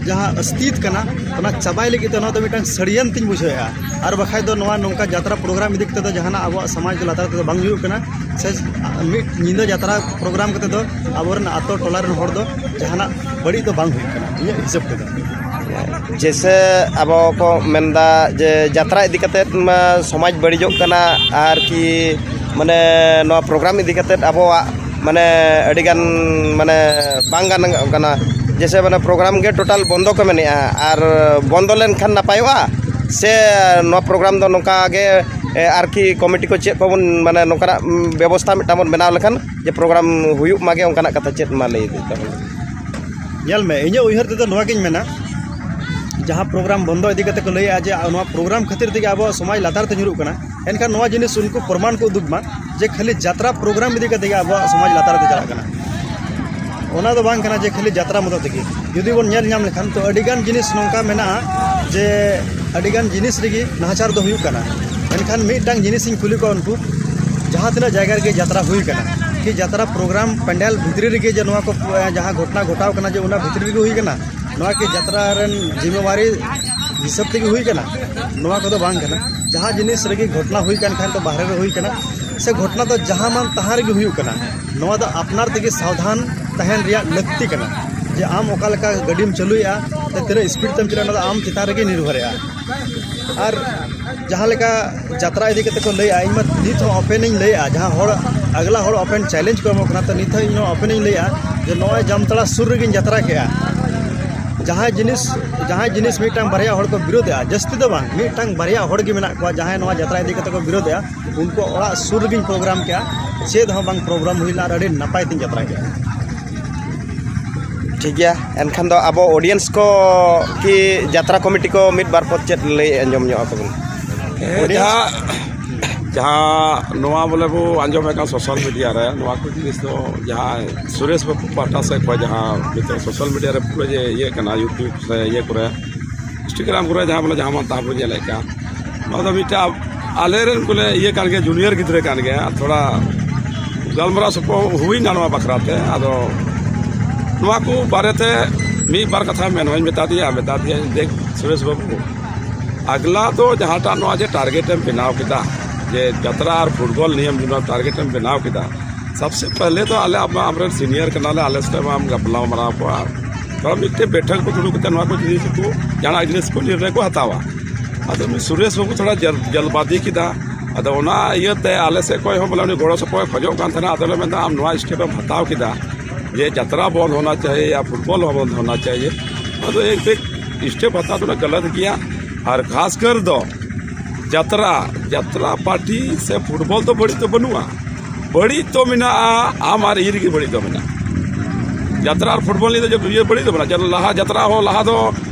ᱡᱟᱦᱟᱸ ᱚᱥᱛᱤᱛ ᱠᱟᱱᱟ, ᱚᱱᱟ ᱪᱟᱵᱟᱭ ᱞᱟᱹᱜᱤᱫ ᱛᱮ ᱱᱚᱣᱟ ᱫᱚ ᱢᱤᱫᱴᱟᱝ ᱥᱟᱹᱲᱤᱭᱟᱹᱱ ᱛᱤᱧ ᱵᱩᱡᱷᱟᱹᱣᱮᱫᱼᱟ᱾ ᱟᱨ ᱵᱟᱠᱷᱟᱡ ᱫᱚ ᱱᱚᱣᱟ ᱱᱚᱝᱠᱟ ᱡᱟᱛᱨᱟ ᱯᱨᱳᱜᱨᱟᱢ ᱤᱫᱤ ᱠᱟᱛᱮ ᱫᱚ ᱡᱟᱦᱟᱱᱟᱜ ᱟᱵᱚᱣᱟᱜ ᱥᱚᱢᱟᱡᱽ ᱫᱚ ᱞᱟᱛᱟᱨ ᱛᱮᱫᱚ ᱵᱟᱝ ᱦᱩᱭᱩᱜ ᱠᱟᱱᱟ, ᱥᱮ ᱢᱤᱫ ᱧᱤᱫᱟᱹ ᱡᱟᱛᱨᱟ ᱯᱨᱳᱜᱨᱟᱢ ᱠᱟᱛᱮ ᱫᱚ ᱟᱵᱚᱨᱮᱱ ᱟᱛᱳ ᱴᱚᱞᱟ ᱨᱮᱱ ᱦᱚᱲ ᱫᱚ ᱡᱟᱦᱟᱱᱟᱜ ᱵᱟᱹᱲᱤᱡ ᱫᱚ ᱵᱟᱝ ᱦᱩᱭᱩᱜ ᱠᱟᱱᱟ ᱤᱧᱟᱹᱜ ᱦᱤᱥᱟᱹᱵ ᱛᱮᱫᱚ᱾ ᱡᱮᱥᱮ ᱟᱵᱚ ᱠᱚ ᱢᱮᱱᱫᱟ ᱡᱮ ᱡᱟᱛᱨᱟ ᱤᱫᱤ ᱠᱟᱛᱮᱫ ᱢᱟ ᱥᱚᱢᱟᱡᱽ ᱵᱟᱹᱲᱤᱡᱚᱜ ᱠᱟᱱᱟ, ᱟᱨ ᱠᱤ ᱢᱟᱱᱮ ᱱᱚᱣᱟ ᱯᱨᱳᱜᱨᱟᱢ ᱤᱫᱤ ᱠᱟᱛᱮᱫ ᱟᱵᱚᱣᱟᱜ ᱢᱟᱱᱮ ᱟᱹᱰᱤᱜᱟᱱ ᱢᱟᱱᱮ ᱵᱟᱝ ᱜᱟᱱᱚᱜ ᱠᱟᱱᱟ᱾ ᱡᱮᱥᱮ ᱢᱟᱱᱮ ᱯᱨᱳᱜᱨᱟᱢ ᱜᱮ ᱴᱳᱴᱟᱞ ᱵᱚᱱᱫᱚ ᱠᱚ ᱢᱮᱱᱮᱫᱼᱟ, ᱟᱨ ᱵᱚᱱᱫᱚ ᱞᱮᱱᱠᱷᱟᱱ ᱱᱟᱯᱟᱭᱚᱜᱼᱟ ᱥᱮ ᱱᱚᱣᱟ ᱯᱨᱳᱜᱨᱟᱢ ᱫᱚ ᱱᱚᱝᱠᱟ ᱜᱮ ᱮ, ᱟᱨᱠᱤ ᱠᱚᱢᱤᱴᱤ ᱠᱚ ᱪᱮᱫ ᱠᱚᱵᱚᱱ ᱢᱟᱱᱮ ᱱᱚᱝᱠᱟᱱᱟᱜ ᱵᱮᱵᱚᱥᱛᱷᱟ ᱢᱤᱫᱴᱟᱝ ᱵᱚᱱ ᱵᱮᱱᱟᱣ ᱞᱮᱠᱷᱟᱱ ᱡᱮ ᱯᱨᱳᱜᱨᱟᱢ ᱦᱩᱭᱩᱜ ᱢᱟᱜᱮ ᱚᱱᱠᱟᱱᱟᱜ ᱠᱟᱛᱷᱟ ᱪᱮᱫ ᱢᱟ ᱞᱟᱹᱭ ᱤᱫᱤ ᱛᱟᱵᱚᱱ? ᱧᱮᱞ ᱢᱮ, ᱤᱧᱟᱹᱜ ᱩᱭᱦᱟᱹᱨ ᱛᱮᱫᱚ ᱱᱚᱣᱟ ᱜᱤᱧ ᱢᱮᱱᱟ, ᱡᱟᱦᱟᱸ ᱯᱨᱳᱜᱨᱟᱢ ᱵᱚᱱᱫᱚ ᱤᱫᱤ ᱠᱟᱛᱮ ᱠᱚ ᱞᱟᱹᱭᱮᱫᱼᱟ ᱡᱮ ᱱᱚᱣᱟ ᱯᱨᱳᱜᱨᱟᱢ ᱠᱷᱟᱹᱛᱤᱨ ᱛᱮᱜᱮ ᱟᱵᱚᱣᱟᱜ ᱥᱚᱢᱟᱡᱽ ᱞᱟᱛᱟᱨ ᱛᱮ ᱧᱩᱨᱩᱜ ᱠᱟᱱᱟ, ᱮᱱᱠᱷᱟᱱ ᱱᱚᱣᱟ ᱡᱤᱱᱤᱥ ᱩᱱᱠᱩ ᱯᱨᱚᱢᱟᱱ ᱠᱚ ᱩᱫᱩᱜ ᱢᱟ᱾ ᱡᱮ ᱠᱷᱟᱹᱞᱤ ᱡᱟᱛᱨᱟ ᱯᱨᱳᱜᱨᱟᱢ ᱤᱫᱤ ᱠᱟᱛᱮ ᱜᱮ ᱟᱵᱚᱣᱟᱜ ᱥᱚᱢᱟᱡᱽ ᱞᱟᱛᱟᱨ ᱨᱮ ᱪᱟᱞᱟᱜ ᱠᱟᱱᱟ᱾ ᱚᱱᱟ ᱫᱚ ᱵᱟᱝ ᱠᱟᱱᱟ ᱡᱮ ᱠᱷᱟᱹᱞᱤ ᱡᱟᱛᱨᱟ ᱢᱚᱛᱚ ᱛᱮᱜᱮ᱾ ᱡᱩᱫᱤ ᱵᱚᱱ ᱧᱮᱞ ᱧᱟᱢ ᱞᱮᱠᱷᱟᱱ, ᱛᱚ ᱟᱹᱰᱤᱜᱟᱱ ᱡᱤᱱᱤᱥ ᱱᱚᱝᱠᱟ ᱢᱮᱱᱟᱜᱼᱟ ᱡᱮ ᱟᱹᱰᱤᱜᱟᱱ ᱡᱤᱱᱤᱥ ᱨᱮᱜᱮ ᱱᱟᱦᱟᱪᱟᱨ ᱫᱚ ᱦᱩᱭᱩᱜ ᱠᱟᱱᱟ᱾ ᱢᱮᱱᱠᱷᱟᱱ ᱢᱤᱫᱴᱟᱝ ᱡᱤᱱᱤᱥᱤᱧ ᱠᱩᱞᱤ ᱠᱚᱣᱟ ᱩᱱᱠᱩ, ᱡᱟᱦᱟᱸ ᱛᱤᱱᱟᱹᱜ ᱡᱟᱭᱜᱟ ᱨᱮᱜᱮ ᱡᱟᱛᱨᱟ ᱦᱩᱭ ᱠᱟᱱᱟ, ᱠᱤ ᱡᱟᱛᱨᱟ ᱯᱨᱳᱜᱨᱟᱢ ᱯᱟᱱᱰᱟᱞ ᱵᱷᱤᱛᱨᱤ ᱨᱮᱜᱮ ᱡᱮ ᱱᱚᱣᱟ ᱠᱚ, ᱡᱟᱦᱟᱸ ᱜᱷᱚᱴᱚᱱᱟ ᱜᱷᱚᱴᱟᱣ ᱠᱟᱱᱟ, ᱡᱮ ᱚᱱᱟ ᱵᱷᱤᱛᱨᱤ ᱨᱮᱜᱮ ᱦᱩᱭ ᱠᱟᱱᱟ? ᱱᱚᱣᱟ ᱠᱤ ᱡᱟᱛᱨᱟ ᱨᱮᱱ ᱡᱤᱢᱟᱹᱣᱟᱨᱤ ᱦᱤᱥᱟᱹᱵ ᱛᱮᱜᱮ ᱦᱩᱭ ᱠᱟᱱᱟ? ᱱᱚᱣᱟ ᱠᱚᱫᱚ ᱵᱟᱝ ᱠᱟᱱᱟ᱾ ᱡᱟᱦᱟᱸ ᱡᱤᱱᱤᱥ ᱨᱮᱜᱮ ᱜᱷᱚᱴᱚᱱᱟ ᱦᱩᱭ ᱠᱟᱱ ᱠᱷᱟᱱ ᱫᱚ ᱵᱟᱦᱨᱮ ᱨᱮ ᱦᱩᱭ ᱠᱟᱱᱟ, ᱥᱮ ᱜᱷᱚᱴᱚᱱᱟ ᱫᱚ ᱡᱟᱦᱟᱸ ᱢᱟᱱ ᱛᱟᱦᱟᱸ ᱨᱮᱜᱮ ᱦᱩᱭᱩᱜ ᱠᱟᱱᱟ, ᱱᱚᱣᱟ ᱫᱚ ᱟᱯᱱᱟᱨ ᱛᱮᱜᱮ ᱥᱟᱵᱫᱷᱟᱱ ᱛᱟᱦᱮᱱ ᱨᱮᱭᱟᱜ ᱞᱟᱹᱠᱛᱤ ᱠᱟᱱᱟ᱾ ᱡᱮ ᱟᱢ ᱚᱠᱟ ᱞᱮᱠᱟ ᱜᱟᱹᱰᱤᱢ ᱪᱟᱹᱞᱩᱭᱮᱫᱼᱟ, ᱥᱮ ᱛᱤᱱᱟᱹᱜ ᱥᱯᱤᱰ ᱛᱮᱢ ᱪᱟᱞᱟᱜᱼᱟ, ᱚᱱᱟ ᱫᱚ ᱟᱢ ᱪᱮᱛᱟᱱ ᱨᱮᱜᱮ ᱱᱤᱨᱵᱷᱚᱨᱮᱜᱼᱟ᱾ ᱟᱨ ᱡᱟᱦᱟᱸ ᱞᱮᱠᱟ ᱡᱟᱛᱨᱟ ᱤᱫᱤ ᱠᱟᱛᱮ ᱠᱚ ᱞᱟᱹᱭᱮᱜᱼᱟ, ᱤᱧ ᱢᱟ ᱱᱤᱛ ᱦᱚᱸ ᱳᱯᱮᱱ ᱤᱧ ᱞᱟᱹᱭᱮᱜᱼᱟ, ᱡᱟᱦᱟᱸ ᱦᱚᱲ, ᱟᱜᱽᱞᱟ ᱦᱚᱲ ᱳᱯᱮᱱ ᱪᱮᱞᱮᱧᱡᱽ ᱠᱚ ᱮᱢᱚᱜ ᱠᱟᱱᱟ, ᱛᱚ ᱱᱤᱛ ᱦᱚᱸ ᱤᱧ ᱱᱚᱣᱟ ᱳᱯᱮᱱ ᱤᱧ ᱞᱟᱹᱭᱮᱜᱼᱟ ᱡᱮ ᱱᱚᱜᱼᱚᱭ ᱡᱟᱢᱛᱟᱲᱟ ᱥᱩᱨ ᱨᱮᱜᱮᱧ ᱡᱟᱛᱨᱟ ᱠᱮᱜᱼᱟ᱾ ᱡᱟᱦᱟᱸ ᱡᱤᱱᱤᱥ, ᱡᱟᱦᱟᱸ ᱡᱤᱱᱤᱥ ᱢᱤᱫᱴᱟᱝ ᱵᱟᱨᱭᱟ ᱦᱚᱲ ᱠᱚ ᱵᱤᱨᱳᱫᱷᱮᱜᱼᱟ, ᱡᱟᱹᱥᱛᱤ ᱫᱚ ᱵᱟᱝ, ᱢᱤᱫᱴᱟᱝ ᱵᱟᱨᱭᱟ ᱦᱚᱲ ᱜᱮ ᱢᱮᱱᱟᱜ ᱠᱚᱣᱟ ᱡᱟᱦᱟᱸᱭ ᱱᱚᱣᱟ ᱡᱟᱛᱨᱟ ᱤᱫᱤ ᱠᱟᱛᱮ ᱠᱚ ᱵᱤᱨᱳᱫᱷᱮᱜᱼᱟ, ᱩᱱᱠᱩ ᱚᱲᱟᱜ ᱥᱩᱨ ᱨᱮᱜᱮᱧ ᱯᱨᱳᱜᱨᱟᱢ ᱠᱮᱜᱼᱟ, ᱪᱮᱫ ᱦᱚᱸ ᱵᱟᱝ ᱯᱨᱳᱜᱨᱟᱢ ᱦᱩᱭ ᱞᱮᱱᱟ ᱟᱨ ᱟᱹᱰᱤ ᱱᱟᱯᱟᱭ ᱛᱤᱧ ᱡᱟᱛᱨᱟ ᱠᱮᱜᱼᱟ᱾ ᱴᱷᱤᱠ ᱜᱮᱭᱟ, ᱮᱱᱠᱷᱟᱱ ᱫᱚ ᱟᱵᱚ ᱚᱰᱤᱭᱮᱱᱥ ᱠᱚ ᱠᱤ ᱡᱟᱛᱨᱟ ᱠᱚᱢᱤᱴᱤ ᱠᱚ ᱢᱤᱫ ᱵᱟᱨ ᱯᱚᱫ ᱪᱮᱫ ᱞᱟᱹᱭ ᱟᱸᱡᱚᱢ ᱧᱚᱜ ᱟᱠᱚ ᱵᱤᱱ? ᱦᱮᱸ, ᱚᱰᱤᱭᱮᱱᱥ? ᱡᱟᱦᱟᱸ, ᱡᱟᱦᱟᱸ ᱱᱚᱣᱟ ᱵᱚᱞᱮ ᱵᱚ ᱟᱸᱡᱚᱢᱮᱫ ᱠᱟᱱ ᱥᱳᱥᱟᱞ ᱢᱤᱰᱤᱭᱟ ᱨᱮ, ᱱᱚᱣᱟ ᱠᱚ ᱡᱤᱱᱤᱥ ᱫᱚ ᱡᱟᱦᱟᱸ ᱥᱩᱨᱮᱥ ᱵᱟᱹᱵᱩ ᱯᱟᱦᱴᱟ ᱥᱮᱫ ᱠᱷᱚᱱ ᱡᱟᱦᱟᱸ ᱱᱤᱛᱚᱜ ᱥᱳᱥᱟᱞ ᱢᱤᱰᱤᱭᱟ ᱨᱮ ᱯᱩᱨᱟᱹ ᱡᱮ ᱤᱭᱟᱹ ᱠᱟᱱᱟ, ᱭᱩᱴᱩᱵᱽ ᱥᱮ ᱤᱭᱟᱹ ᱠᱚᱨᱮ, ᱤᱱᱥᱴᱟᱜᱨᱟᱢ ᱠᱚᱨᱮ ᱡᱟᱦᱟᱸ ᱵᱚᱞᱮ ᱡᱟᱦᱟᱸ ᱢᱟᱱ ᱛᱟᱦᱟᱸ ᱵᱚᱱ ᱧᱮᱞᱮᱫ ᱠᱟᱱ, ᱱᱚᱣᱟ ᱫᱚ ᱢᱤᱫᱴᱟᱝ ᱟᱞᱮ ᱨᱮᱱ ᱵᱚᱞᱮ ᱤᱭᱟᱹ ᱠᱟᱱ ᱜᱮᱭᱟ, ᱡᱩᱱᱤᱭᱟᱨ ᱜᱤᱫᱽᱨᱟᱹ ᱠᱟᱱ ᱜᱮᱭᱟ, ᱛᱷᱚᱲᱟ ᱜᱟᱞᱢᱟᱨᱟᱣ ᱥᱚᱯᱚᱦᱚᱫ ᱦᱩᱭᱱᱟ ᱱᱚᱣᱟ ᱵᱟᱠᱷᱨᱟ ᱛᱮ᱾ ᱟᱫᱚ ᱱᱚᱣᱟ ᱠᱚ ᱵᱟᱨᱮᱛᱮ ᱢᱤᱫ ᱵᱟᱨ ᱠᱟᱛᱷᱟ ᱢᱮᱱ ᱦᱚᱧ ᱢᱮᱛᱟ ᱫᱮᱭᱟ, ᱢᱮᱛᱟ ᱫᱮᱭᱟᱧ, "ᱫᱮᱠ ᱥᱩᱨᱮᱥ ᱵᱟᱹᱵᱩ, ᱟᱜᱽᱞᱟ ᱫᱚ ᱡᱟᱦᱟᱸᱴᱟᱜ ᱱᱚᱣᱟ ᱡᱮ ᱴᱟᱨᱜᱮᱴ ᱮᱢ ᱵᱮᱱᱟᱣ ᱠᱮᱫᱟ, ᱡᱮ ᱡᱟᱛᱨᱟ ᱟᱨ ᱯᱷᱩᱴᱵᱚᱞ ᱱᱤᱭᱮᱢ ᱡᱩᱫᱤ ᱴᱟᱨᱜᱮᱴ ᱮᱢ ᱵᱮᱱᱟᱣ ᱠᱮᱫᱟ, ᱥᱚᱵᱥᱮ ᱯᱮᱦᱞᱮ ᱫᱚ ᱟᱞᱮ ᱟᱢ, ᱟᱢᱨᱮᱱ ᱥᱤᱱᱤᱭᱟᱨ ᱠᱟᱱᱟᱞᱮ, ᱟᱞᱮ ᱥᱟᱛᱮ ᱢᱟᱢ ᱜᱟᱯᱟᱞ ᱢᱟᱨᱟᱣ ᱠᱚᱣᱟ, ᱛᱷᱚᱲᱟ ᱢᱤᱫᱴᱮᱱ ᱵᱮᱴᱷᱟᱠ ᱠᱚ ᱫᱩᱲᱩᱵ ᱠᱟᱛᱮ ᱱᱚᱣᱟ ᱠᱚ ᱡᱤᱱᱤᱥ ᱠᱚ, ᱡᱟᱦᱟᱱᱟᱜ ᱡᱤᱱᱤᱥ ᱠᱚ ᱱᱤᱨᱱᱚᱭ ᱠᱚ ᱦᱟᱛᱟᱣᱟ᱾" ᱟᱫᱚ ᱩᱱᱤ ᱥᱩᱨᱮᱥ ᱵᱟᱹᱵᱩ ᱛᱷᱚᱲᱟ ᱡᱟᱞ-, ᱡᱟᱞᱵᱟᱫᱤ ᱠᱮᱫᱟ᱾ ᱟᱫᱚ ᱚᱱᱟ ᱤᱭᱟᱹᱛᱮ ᱟᱞᱮ ᱥᱮᱫ ᱠᱷᱚᱱ ᱦᱚᱸ ᱵᱚᱞᱮ ᱩᱱᱤ ᱜᱚᱲᱚ ᱥᱚᱯᱚᱦᱚᱫ ᱮ ᱠᱷᱚᱡᱚᱜ ᱠᱟᱱ ᱛᱟᱦᱮᱱᱟ᱾ ᱟᱫᱚᱞᱮ ᱢᱮᱱᱫᱟ, "ᱟᱢ ᱱᱚᱣᱟ ᱥᱴᱮᱯ ᱮᱢ ᱦᱟᱛᱟᱣ ᱠᱮᱫᱟ ᱡᱮ ᱡᱟᱛᱨᱟ ᱵᱚᱱᱫ ᱦᱳᱱᱟ ᱪᱟᱦᱤᱭᱮ ᱭᱟ ᱯᱷᱩᱴᱵᱚᱞ ᱦᱚᱸ ᱵᱚᱱᱫ ᱦᱳᱱᱟ ᱪᱟᱦᱤᱭᱮ, ᱚᱱᱟ ᱫᱚ ᱮᱠ, ᱮᱠ ᱥᱴᱮᱯ ᱦᱟᱛᱟᱣ ᱫᱚ ᱜᱟᱞᱟᱛ ᱜᱮᱭᱟ᱾ ᱟᱨ ᱠᱷᱟᱥ ᱠᱟᱨ ᱫᱚ ᱡᱟᱛᱨᱟ, ᱡᱟᱛᱨᱟ ᱯᱟᱨᱴᱤ ᱥᱮ ᱯᱷᱩᱴᱵᱚᱞ ᱫᱚ ᱵᱟᱹᱲᱤᱡ ᱫᱚ ᱵᱟᱹᱱᱩᱜᱼᱟ, ᱵᱟᱹᱲᱤᱡ ᱫᱚ ᱢᱮᱱᱟᱜᱼᱟ ᱟᱢ ᱟᱨ ᱤᱧ ᱨᱮᱜᱮ ᱵᱟᱹᱲᱤᱡ ᱫᱚ ᱢᱮᱱᱟᱜᱼᱟ᱾ ᱡᱟᱛᱨᱟ ᱟᱨ ᱯᱷᱩᱴᱵᱚᱞ ᱱᱤᱭᱮ ᱫᱚ ᱤᱭᱟᱹ ᱵᱟᱹᱲᱤᱡ ᱫᱚ ᱢᱮᱱᱟᱜᱼᱟ᱾ ᱡᱟᱛᱨᱟ ᱞᱟᱦᱟ ᱡᱟᱛᱨᱟ ᱦᱚᱸ ᱞᱟᱦᱟ ᱫᱚ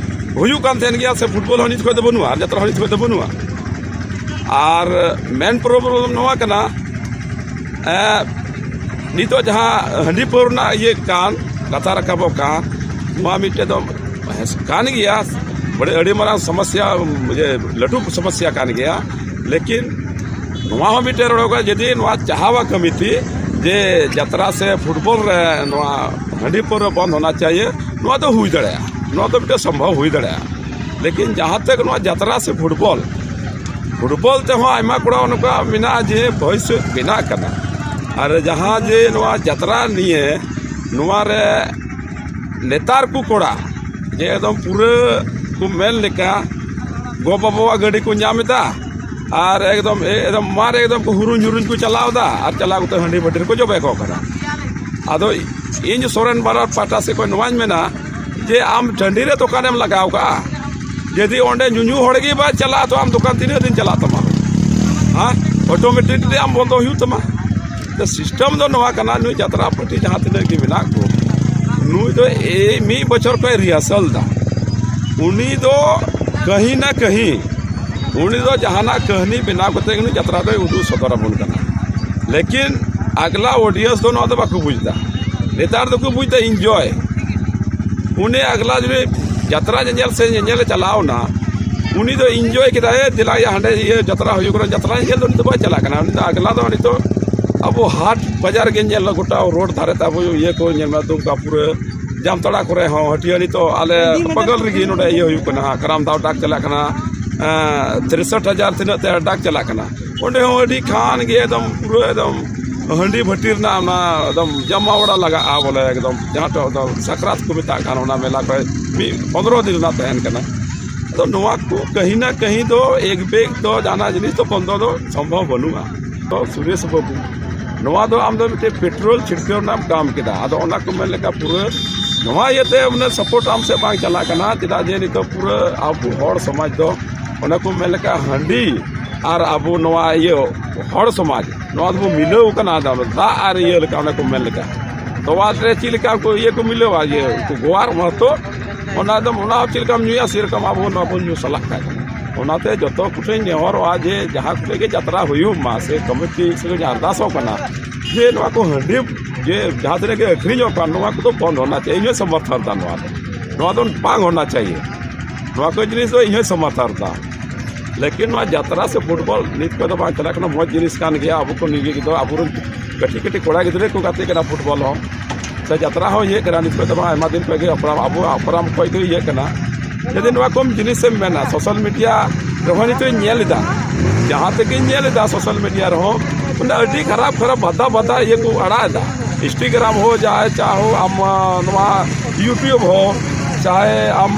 ᱦᱩᱭᱩᱜ ᱠᱟᱱ ᱛᱟᱦᱮᱱ ᱜᱮᱭᱟ, ᱥᱮ ᱯᱷᱩᱴᱵᱚᱞ ᱦᱚᱸ ᱱᱤᱛ ᱠᱷᱚᱱ ᱫᱚ ᱵᱟᱹᱱᱩᱜᱼᱟ, ᱟᱨ ᱡᱟᱛᱨᱟ ᱦᱚᱸ ᱱᱤᱛ ᱠᱷᱚᱱ ᱫᱚ ᱵᱟᱹᱱᱩᱜᱼᱟ᱾ ᱟᱨ ᱢᱮᱱ ᱯᱨᱚᱵᱞᱮᱢ ᱱᱚᱣᱟ ᱠᱟᱱᱟ, ᱮᱸ, ᱱᱤᱛᱚᱜ ᱡᱟᱦᱟᱸ ᱦᱟᱺᱰᱤ ᱯᱟᱹᱣᱨᱟᱹ ᱨᱮᱱᱟᱜ ᱤᱭᱟᱹ ᱠᱟᱱ, ᱠᱟᱛᱷᱟ ᱨᱟᱠᱟᱵᱚᱜ ᱠᱟᱱ, ᱱᱚᱣᱟ ᱢᱤᱫᱴᱮᱡ ᱫᱚ ᱠᱟᱱ ᱜᱮᱭᱟ, ᱵᱚᱞᱮ ᱟᱹᱰᱤ ᱢᱟᱨᱟᱝ ᱥᱚᱢᱚᱥᱥᱟ, ᱤᱭᱟᱹ, ᱞᱟᱹᱴᱩ ᱥᱚᱢᱚᱥᱥᱟ ᱠᱟᱱ ᱜᱮᱭᱟ᱾ ᱞᱮᱠᱤᱱ ᱱᱚᱣᱟ ᱦᱚᱸ ᱢᱤᱫᱴᱮᱡ ᱨᱚᱲ ᱠᱟᱱᱟ, ᱡᱩᱫᱤ ᱱᱚᱣᱟ ᱪᱟᱦᱟᱣᱟ ᱠᱚᱢᱤᱴᱤ ᱡᱮ ᱡᱟᱛᱨᱟ ᱥᱮ ᱯᱷᱩᱴᱵᱚᱞ ᱨᱮ ᱱᱚᱣᱟ ᱦᱟᱺᱰᱤ ᱯᱟᱹᱣᱨᱟᱹ ᱵᱚᱱᱫ ᱦᱚᱱᱟ ᱪᱟᱦᱤᱭᱮ, ᱱᱚᱣᱟ ᱫᱚ ᱦᱩᱭ ᱫᱟᱲᱮᱭᱟᱜᱼᱟ, ᱱᱚᱣᱟ ᱫᱚ ᱢᱤᱫᱴᱮᱡ ᱥᱚᱢᱵᱷᱚᱵ ᱦᱩᱭ ᱫᱟᱲᱮᱭᱟᱜᱼᱟ᱾ ᱞᱮᱠᱤᱱ ᱡᱟᱦᱟᱸ ᱛᱮ ᱱᱚᱣᱟ ᱡᱟᱛᱨᱟ ᱥᱮ ᱯᱷᱩᱴᱵᱚᱞ, ᱯᱷᱩᱴᱵᱚᱞ ᱛᱮᱦᱚᱸ ᱟᱭᱢᱟ ᱠᱚᱲᱟ ᱱᱚᱝᱠᱟ ᱢᱮᱱᱟᱜᱼᱟ ᱡᱮ ᱵᱷᱚᱵᱤᱥᱥᱚᱛ ᱵᱮᱱᱟᱜ ᱠᱟᱱᱟ᱾ ᱟᱨ ᱡᱟᱦᱟᱸ ᱡᱮ ᱱᱚᱣᱟ ᱡᱟᱛᱨᱟ ᱱᱤᱭᱮ, ᱱᱚᱣᱟ ᱨᱮ ᱱᱮᱛᱟᱨ ᱠᱚ ᱠᱚᱲᱟ ᱡᱮ ᱮᱠᱫᱚᱢ ᱯᱩᱨᱟᱹ ᱠᱚ ᱢᱮᱱ ᱞᱮᱠᱟ ᱜᱚ ᱵᱟᱵᱟᱣᱟᱜ ᱜᱟᱹᱰᱤ ᱠᱚ ᱧᱟᱢ ᱮᱫᱟ, ᱟᱨ ᱮᱠᱫᱚᱢ, ᱮᱠᱫᱚᱢ ᱢᱟᱨ ᱮᱠᱫᱚᱢ ᱠᱚ ᱦᱩᱨᱩᱧ ᱦᱩᱨᱩᱧ ᱠᱚ ᱪᱟᱞᱟᱣ ᱮᱫᱟ, ᱟᱨ ᱪᱟᱞᱟᱣ ᱠᱟᱛᱮ ᱦᱟᱺᱰᱤ ᱵᱷᱟᱹᱴᱤ ᱨᱮᱠᱚ ᱡᱚᱵᱮ ᱠᱚᱜ ᱠᱟᱱᱟ᱾ ᱟᱫᱚ ᱤᱧ ᱥᱚᱨᱮᱱ ᱵᱟᱨᱟᱨ ᱯᱟᱦᱴᱟ ᱥᱮᱫ ᱠᱷᱚᱱ ᱱᱚᱣᱟᱧ ᱢᱮᱱᱟ ᱡᱮ ᱟᱢ ᱴᱟᱺᱰᱤ ᱨᱮ ᱫᱚᱠᱟᱱᱮᱢ ᱞᱟᱜᱟᱣ ᱠᱟᱜᱼᱟ, ᱡᱩᱫᱤ ᱚᱸᱰᱮ ᱧᱩᱧᱩ ᱦᱚᱲ ᱜᱮ ᱵᱟᱭ ᱪᱟᱞᱟᱜᱼᱟ, ᱛᱚ ᱟᱢ ᱫᱚᱠᱟᱱ ᱛᱤᱱᱟᱹᱜ ᱫᱤᱱ ᱪᱟᱞᱟᱜ ᱛᱟᱢᱟ? ᱦᱮᱸ, ᱚᱴᱳᱢᱮᱴᱤᱠᱞᱤ ᱟᱢ ᱵᱚᱱᱫᱚ ᱦᱩᱭᱩᱜ ᱛᱟᱢᱟ᱾ ᱛᱚ ᱥᱤᱥᱴᱮᱢ ᱫᱚ ᱱᱚᱣᱟ ᱠᱟᱱᱟ, ᱱᱩᱭ ᱡᱟᱛᱨᱟ ᱯᱟᱹᱴᱤ ᱡᱟᱦᱟᱸ ᱛᱤᱱᱟᱹᱜ ᱜᱮ ᱢᱮᱱᱟᱜ ᱠᱚ, ᱱᱩᱭ ᱫᱚ ᱮᱭ ᱢᱤᱫ ᱵᱚᱪᱷᱚᱨ ᱠᱷᱚᱱ ᱨᱤᱦᱟᱨᱥᱟᱞ ᱫᱟ᱾ ᱩᱱᱤ ᱫᱚ ᱠᱟᱹᱦᱤ ᱱᱟ ᱠᱟᱹᱦᱤ, ᱩᱱᱤ ᱫᱚ ᱡᱟᱦᱟᱱᱟᱜ ᱠᱟᱹᱦᱱᱤ ᱵᱮᱱᱟᱣ ᱠᱟᱛᱮ ᱩᱱᱤ ᱡᱟᱛᱨᱟ ᱫᱚᱭ ᱩᱫᱩᱜ ᱥᱚᱫᱚᱨ ᱟᱵᱚᱱ ᱠᱟᱱᱟ᱾ ᱞᱮᱠᱤᱱ ᱟᱜᱽᱞᱟ ᱚᱰᱤᱭᱮᱱᱥ ᱫᱚ ᱱᱚᱣᱟ ᱫᱚ ᱵᱟᱠᱚ ᱵᱩᱡᱽ ᱮᱫᱟ᱾ ᱱᱮᱛᱟᱨ ᱫᱚᱠᱚ ᱵᱩᱡᱽ ᱮᱫᱟ ᱤᱱᱡᱚᱭ᱾ ᱩᱱᱤ ᱟᱜᱽᱞᱟ ᱡᱩᱫᱤ ᱡᱟᱛᱨᱟ ᱧᱮᱧᱮᱞ ᱥᱮ ᱧᱮᱧᱮᱞᱮ ᱪᱟᱞᱟᱣ ᱮᱱᱟ, ᱩᱱᱤ ᱫᱚ ᱤᱱᱡᱚᱭ ᱠᱮᱫᱟᱭ, "ᱮ, ᱫᱮᱞᱟ ᱭᱟ, ᱦᱟᱸᱰᱮ ᱤᱭᱟᱹ ᱡᱟᱛᱨᱟ ᱦᱩᱭᱩᱜ ᱠᱟᱱᱟ", ᱡᱟᱛᱨᱟ ᱧᱮᱧᱮᱞ ᱫᱚ ᱩᱱᱤ ᱫᱚ ᱵᱟᱭ ᱪᱟᱞᱟᱜ ᱠᱟᱱᱟ᱾ ᱩᱱᱤ ᱫᱚ ᱟᱜᱽᱞᱟ ᱫᱚ ᱱᱤᱛᱚᱜ ᱟᱵᱚ ᱦᱟᱴ ᱵᱟᱡᱟᱨ ᱜᱮ ᱧᱮᱞ ᱢᱮ, ᱜᱚᱴᱟ ᱨᱳᱰ ᱫᱷᱟᱨᱮ ᱛᱮ ᱟᱵᱚ ᱤᱭᱟᱹ ᱠᱚ ᱧᱮᱞ ᱢᱮ, ᱫᱩᱢᱠᱟ ᱯᱩᱨᱟᱹ ᱡᱟᱢᱛᱟᱲᱟ ᱠᱚᱨᱮ ᱦᱚᱸ, ᱦᱟᱹᱴᱤᱭᱟᱹ ᱱᱤᱛᱚᱜ ᱟᱞᱮ ᱵᱟᱜᱟᱞ ᱨᱮᱜᱮ ᱱᱚᱰᱮ ᱤᱭᱟᱹ ᱦᱩᱭᱩᱜ ᱠᱟᱱᱟ, ᱠᱟᱨᱟᱢ ᱫᱟᱣ ᱰᱟᱠ ᱪᱟᱞᱟᱜ ᱠᱟᱱᱟ, ᱮᱸ, ᱛᱤᱨᱥᱚᱴ ᱦᱟᱡᱟᱨ ᱛᱤᱱᱟᱹᱜ ᱛᱮ ᱰᱟᱠ ᱪᱟᱞᱟᱜ ᱠᱟᱱᱟ᱾ ᱚᱸᱰᱮ ᱦᱚᱸ ᱟᱹᱰᱤ ᱠᱷᱟᱱ ᱜᱮ ᱮᱠᱫᱚᱢ ᱯᱩᱨᱟᱹ ᱮᱠᱫᱚᱢ ᱦᱟᱺᱰᱤ ᱵᱷᱟᱹᱴᱤ ᱨᱮᱱᱟᱜ ᱚᱱᱟ ᱮᱠᱫᱚᱢ ᱡᱟᱢᱟᱣᱲᱟ ᱞᱟᱜᱟᱜᱼᱟ ᱵᱚᱞᱮ, ᱮᱠᱫᱚᱢ ᱡᱟᱦᱟᱸ ᱴᱟᱜ ᱫᱚ ᱥᱟᱠᱨᱟᱛ ᱠᱚ ᱢᱮᱛᱟᱜ ᱠᱟᱱ, ᱚᱱᱟ ᱢᱮᱞᱟ ᱠᱚ ᱢᱤᱫ ᱯᱚᱱᱨᱚ ᱫᱤᱱ ᱨᱮᱱᱟᱜ ᱛᱟᱦᱮᱱ ᱠᱟᱱᱟ᱾ ᱟᱫᱚ ᱱᱚᱣᱟ ᱠᱚ ᱠᱟᱹᱦᱤ ᱱᱟ ᱠᱟᱹᱦᱤ ᱫᱚ ᱮᱠ ᱵᱮᱜᱽ ᱫᱚ ᱡᱟᱦᱟᱱᱟᱜ ᱡᱤᱱᱤᱥ ᱫᱚ ᱵᱚᱱᱫᱚ ᱫᱚ ᱥᱚᱢᱵᱷᱚᱵ ᱵᱟᱹᱱᱩᱜᱼᱟ᱾ ᱛᱚ ᱥᱩᱨᱮᱥ ᱵᱟᱹᱵᱩ, ᱱᱚᱣᱟ ᱫᱚ ᱟᱢ ᱫᱚ ᱢᱤᱫᱴᱮᱱ ᱯᱮᱴᱨᱳᱞ ᱪᱷᱤᱲᱠᱟᱹᱣ ᱨᱮᱱᱟᱜ ᱮᱢ ᱠᱟᱢ ᱠᱮᱫᱟ᱾ ᱟᱫᱚ ᱚᱱᱟ ᱠᱚ ᱢᱮᱱ ᱞᱮᱠᱟ ᱯᱩᱨᱟᱹ ᱱᱚᱣᱟ ᱤᱭᱟᱹᱛᱮ ᱢᱟᱱᱮ ᱥᱟᱯᱳᱨᱴ ᱟᱢ ᱥᱮᱫ ᱵᱟᱝ ᱪᱟᱞᱟᱜ ᱠᱟᱱᱟ, ᱪᱮᱫᱟᱜ ᱡᱮ ᱱᱤᱛᱚᱜ ᱯᱩᱨᱟᱹ ᱟᱵᱚ ᱦᱚᱲ ᱥᱚᱢᱟᱡᱽ ᱫᱚ ᱚᱱᱟ ᱠᱚ ᱢᱮᱱ ᱞᱮᱠᱟ ᱦᱟᱺᱰᱤ ᱟᱨ ᱟᱵᱚ ᱱᱚᱣᱟ ᱤᱭᱟᱹ ᱦᱚᱲ ᱥᱚᱢᱟᱡᱽ, ᱱᱚᱣᱟ ᱫᱚᱵᱚ ᱢᱤᱞᱟᱹᱣ ᱠᱟᱱᱟ᱾ ᱫᱟᱜ ᱟᱨ ᱤᱭᱟᱹ ᱞᱮᱠᱟ, ᱚᱱᱟ ᱠᱚ ᱢᱮᱱ ᱞᱮᱠᱟ ᱛᱚᱣᱟ ᱨᱮ ᱪᱮᱫ ᱞᱮᱠᱟ ᱩᱱᱠᱩ ᱤᱭᱟᱹ ᱠᱚ ᱢᱤᱞᱟᱹᱣᱟ, ᱤᱭᱟᱹ ᱩᱱᱠᱩ ᱜᱳᱣᱟᱨ ᱢᱟᱦᱛᱚ, ᱚᱱᱟ ᱫᱚ, ᱚᱱᱟ ᱦᱚᱸ ᱪᱮᱫ ᱞᱮᱠᱟᱢ ᱧᱩᱭᱟ, ᱥᱮᱨᱚᱠᱚᱢ ᱟᱵᱚ ᱱᱚᱣᱟ ᱵᱚᱱ ᱧᱩ ᱥᱟᱞᱟᱜ ᱠᱟᱜ ᱠᱟᱱᱟ᱾ ᱚᱱᱟᱛᱮ ᱡᱚᱛᱚ ᱠᱚᱴᱷᱮᱱ ᱱᱮᱦᱚᱨᱚᱜᱼᱟ ᱡᱮ ᱡᱟᱦᱟᱸ ᱠᱚᱨᱮ ᱜᱮ ᱡᱟᱛᱨᱟ ᱦᱩᱭᱩᱜ ᱢᱟ, ᱥᱮ ᱠᱚᱢᱤᱴᱤ ᱥᱮᱫ ᱟᱨᱫᱟᱥᱚᱜ ᱠᱟᱱᱟ ᱡᱮ ᱱᱚᱣᱟ ᱠᱚ ᱦᱟᱺᱰᱤ ᱡᱮ ᱡᱟᱦᱟᱸ ᱛᱤᱱᱟᱹᱜ ᱜᱮ ᱟᱹᱠᱷᱨᱤᱧᱚᱜ ᱠᱟᱱ, ᱱᱚᱣᱟ ᱠᱚᱫᱚ ᱵᱚᱱᱫ ᱦᱚᱱᱟ ᱪᱟᱦᱤᱭᱮ, ᱤᱧ ᱦᱚᱸ ᱥᱚᱢᱚᱨᱛᱷᱚᱱ ᱫᱟ ᱱᱚᱣᱟ ᱫᱚ᱾ ᱱᱚᱣᱟ ᱫᱚ ᱵᱟᱝ ᱦᱚᱱᱟ ᱪᱟᱦᱤᱭᱮ, ᱱᱚᱣᱟ ᱠᱚ ᱡᱤᱱᱤᱥ ᱫᱚ ᱤᱧ ᱦᱚᱸ ᱥᱚᱢᱚᱨᱛᱷᱚᱱ ᱫᱟ᱾ ᱞᱮᱠᱤᱱ ᱱᱚᱣᱟ ᱡᱟᱛᱨᱟ ᱥᱮ ᱯᱷᱩᱴᱵᱚᱞ ᱱᱤᱛ ᱠᱷᱚᱱ ᱫᱚ ᱵᱟᱝ ᱪᱟᱞᱟᱜ ᱠᱟᱱᱟ, ᱢᱚᱡᱽ ᱡᱤᱱᱤᱥ ᱠᱟᱱ ᱜᱮᱭᱟ᱾ ᱟᱵᱚ ᱠᱚ ᱱᱤᱡᱮ ᱫᱚ ᱟᱵᱚᱨᱮᱱ ᱠᱟᱹᱴᱤᱡ ᱠᱟᱹᱴᱤᱡ ᱠᱚᱲᱟ ᱜᱤᱫᱽᱨᱟᱹ ᱠᱚ ᱜᱟᱛᱮᱜ ᱠᱟᱱᱟ ᱯᱷᱩᱴᱵᱚᱞ ᱦᱚᱸ, ᱥᱮ ᱡᱟᱛᱨᱟ ᱦᱚᱸ ᱤᱭᱟᱹᱜ ᱠᱟᱱᱟ᱾ ᱱᱤᱛ ᱠᱷᱚᱱ ᱫᱚ ᱵᱟᱝ, ᱟᱭᱢᱟ ᱫᱤᱱ ᱠᱷᱚᱱ ᱜᱮ ᱦᱟᱯᱲᱟᱢ, ᱟᱵᱚ ᱦᱟᱯᱲᱟᱢ ᱠᱷᱚᱱ ᱜᱮ ᱤᱭᱟᱹᱜ ᱠᱟᱱᱟ᱾ ᱡᱩᱫᱤ ᱱᱚᱣᱟ ᱠᱚᱢ ᱡᱤᱱᱤᱥᱮᱢ ᱢᱮᱱᱟ, ᱥᱳᱥᱟᱞ ᱢᱤᱰᱤᱭᱟ ᱨᱮᱦᱚᱸ ᱱᱤᱛᱚᱜ ᱤᱧ ᱧᱮᱞ ᱮᱫᱟ, ᱡᱟᱦᱟᱸ ᱛᱮᱜᱮᱧ ᱧᱮᱞ ᱮᱫᱟ ᱥᱳᱥᱟᱞ ᱢᱤᱰᱤᱭᱟ ᱨᱮᱦᱚᱸ, ᱢᱟᱱᱮ ᱟᱹᱰᱤ ᱠᱷᱟᱨᱟᱯ ᱠᱷᱟᱨᱟᱯ ᱵᱷᱟᱫᱟ ᱵᱷᱟᱫᱟ ᱤᱭᱟᱹ ᱠᱚ ᱟᱲᱟᱜ ᱮᱫᱟ᱾ ᱤᱱᱥᱴᱟᱜᱨᱟᱢ ᱦᱳ ᱪᱟᱦᱮ, ᱪᱟᱦᱮ ᱦᱳ ᱟᱢ, ᱟᱸ, ᱱᱚᱣᱟ ᱭᱩᱴᱩᱵᱽ ᱦᱳ ᱪᱟᱦᱮ ᱟᱢ,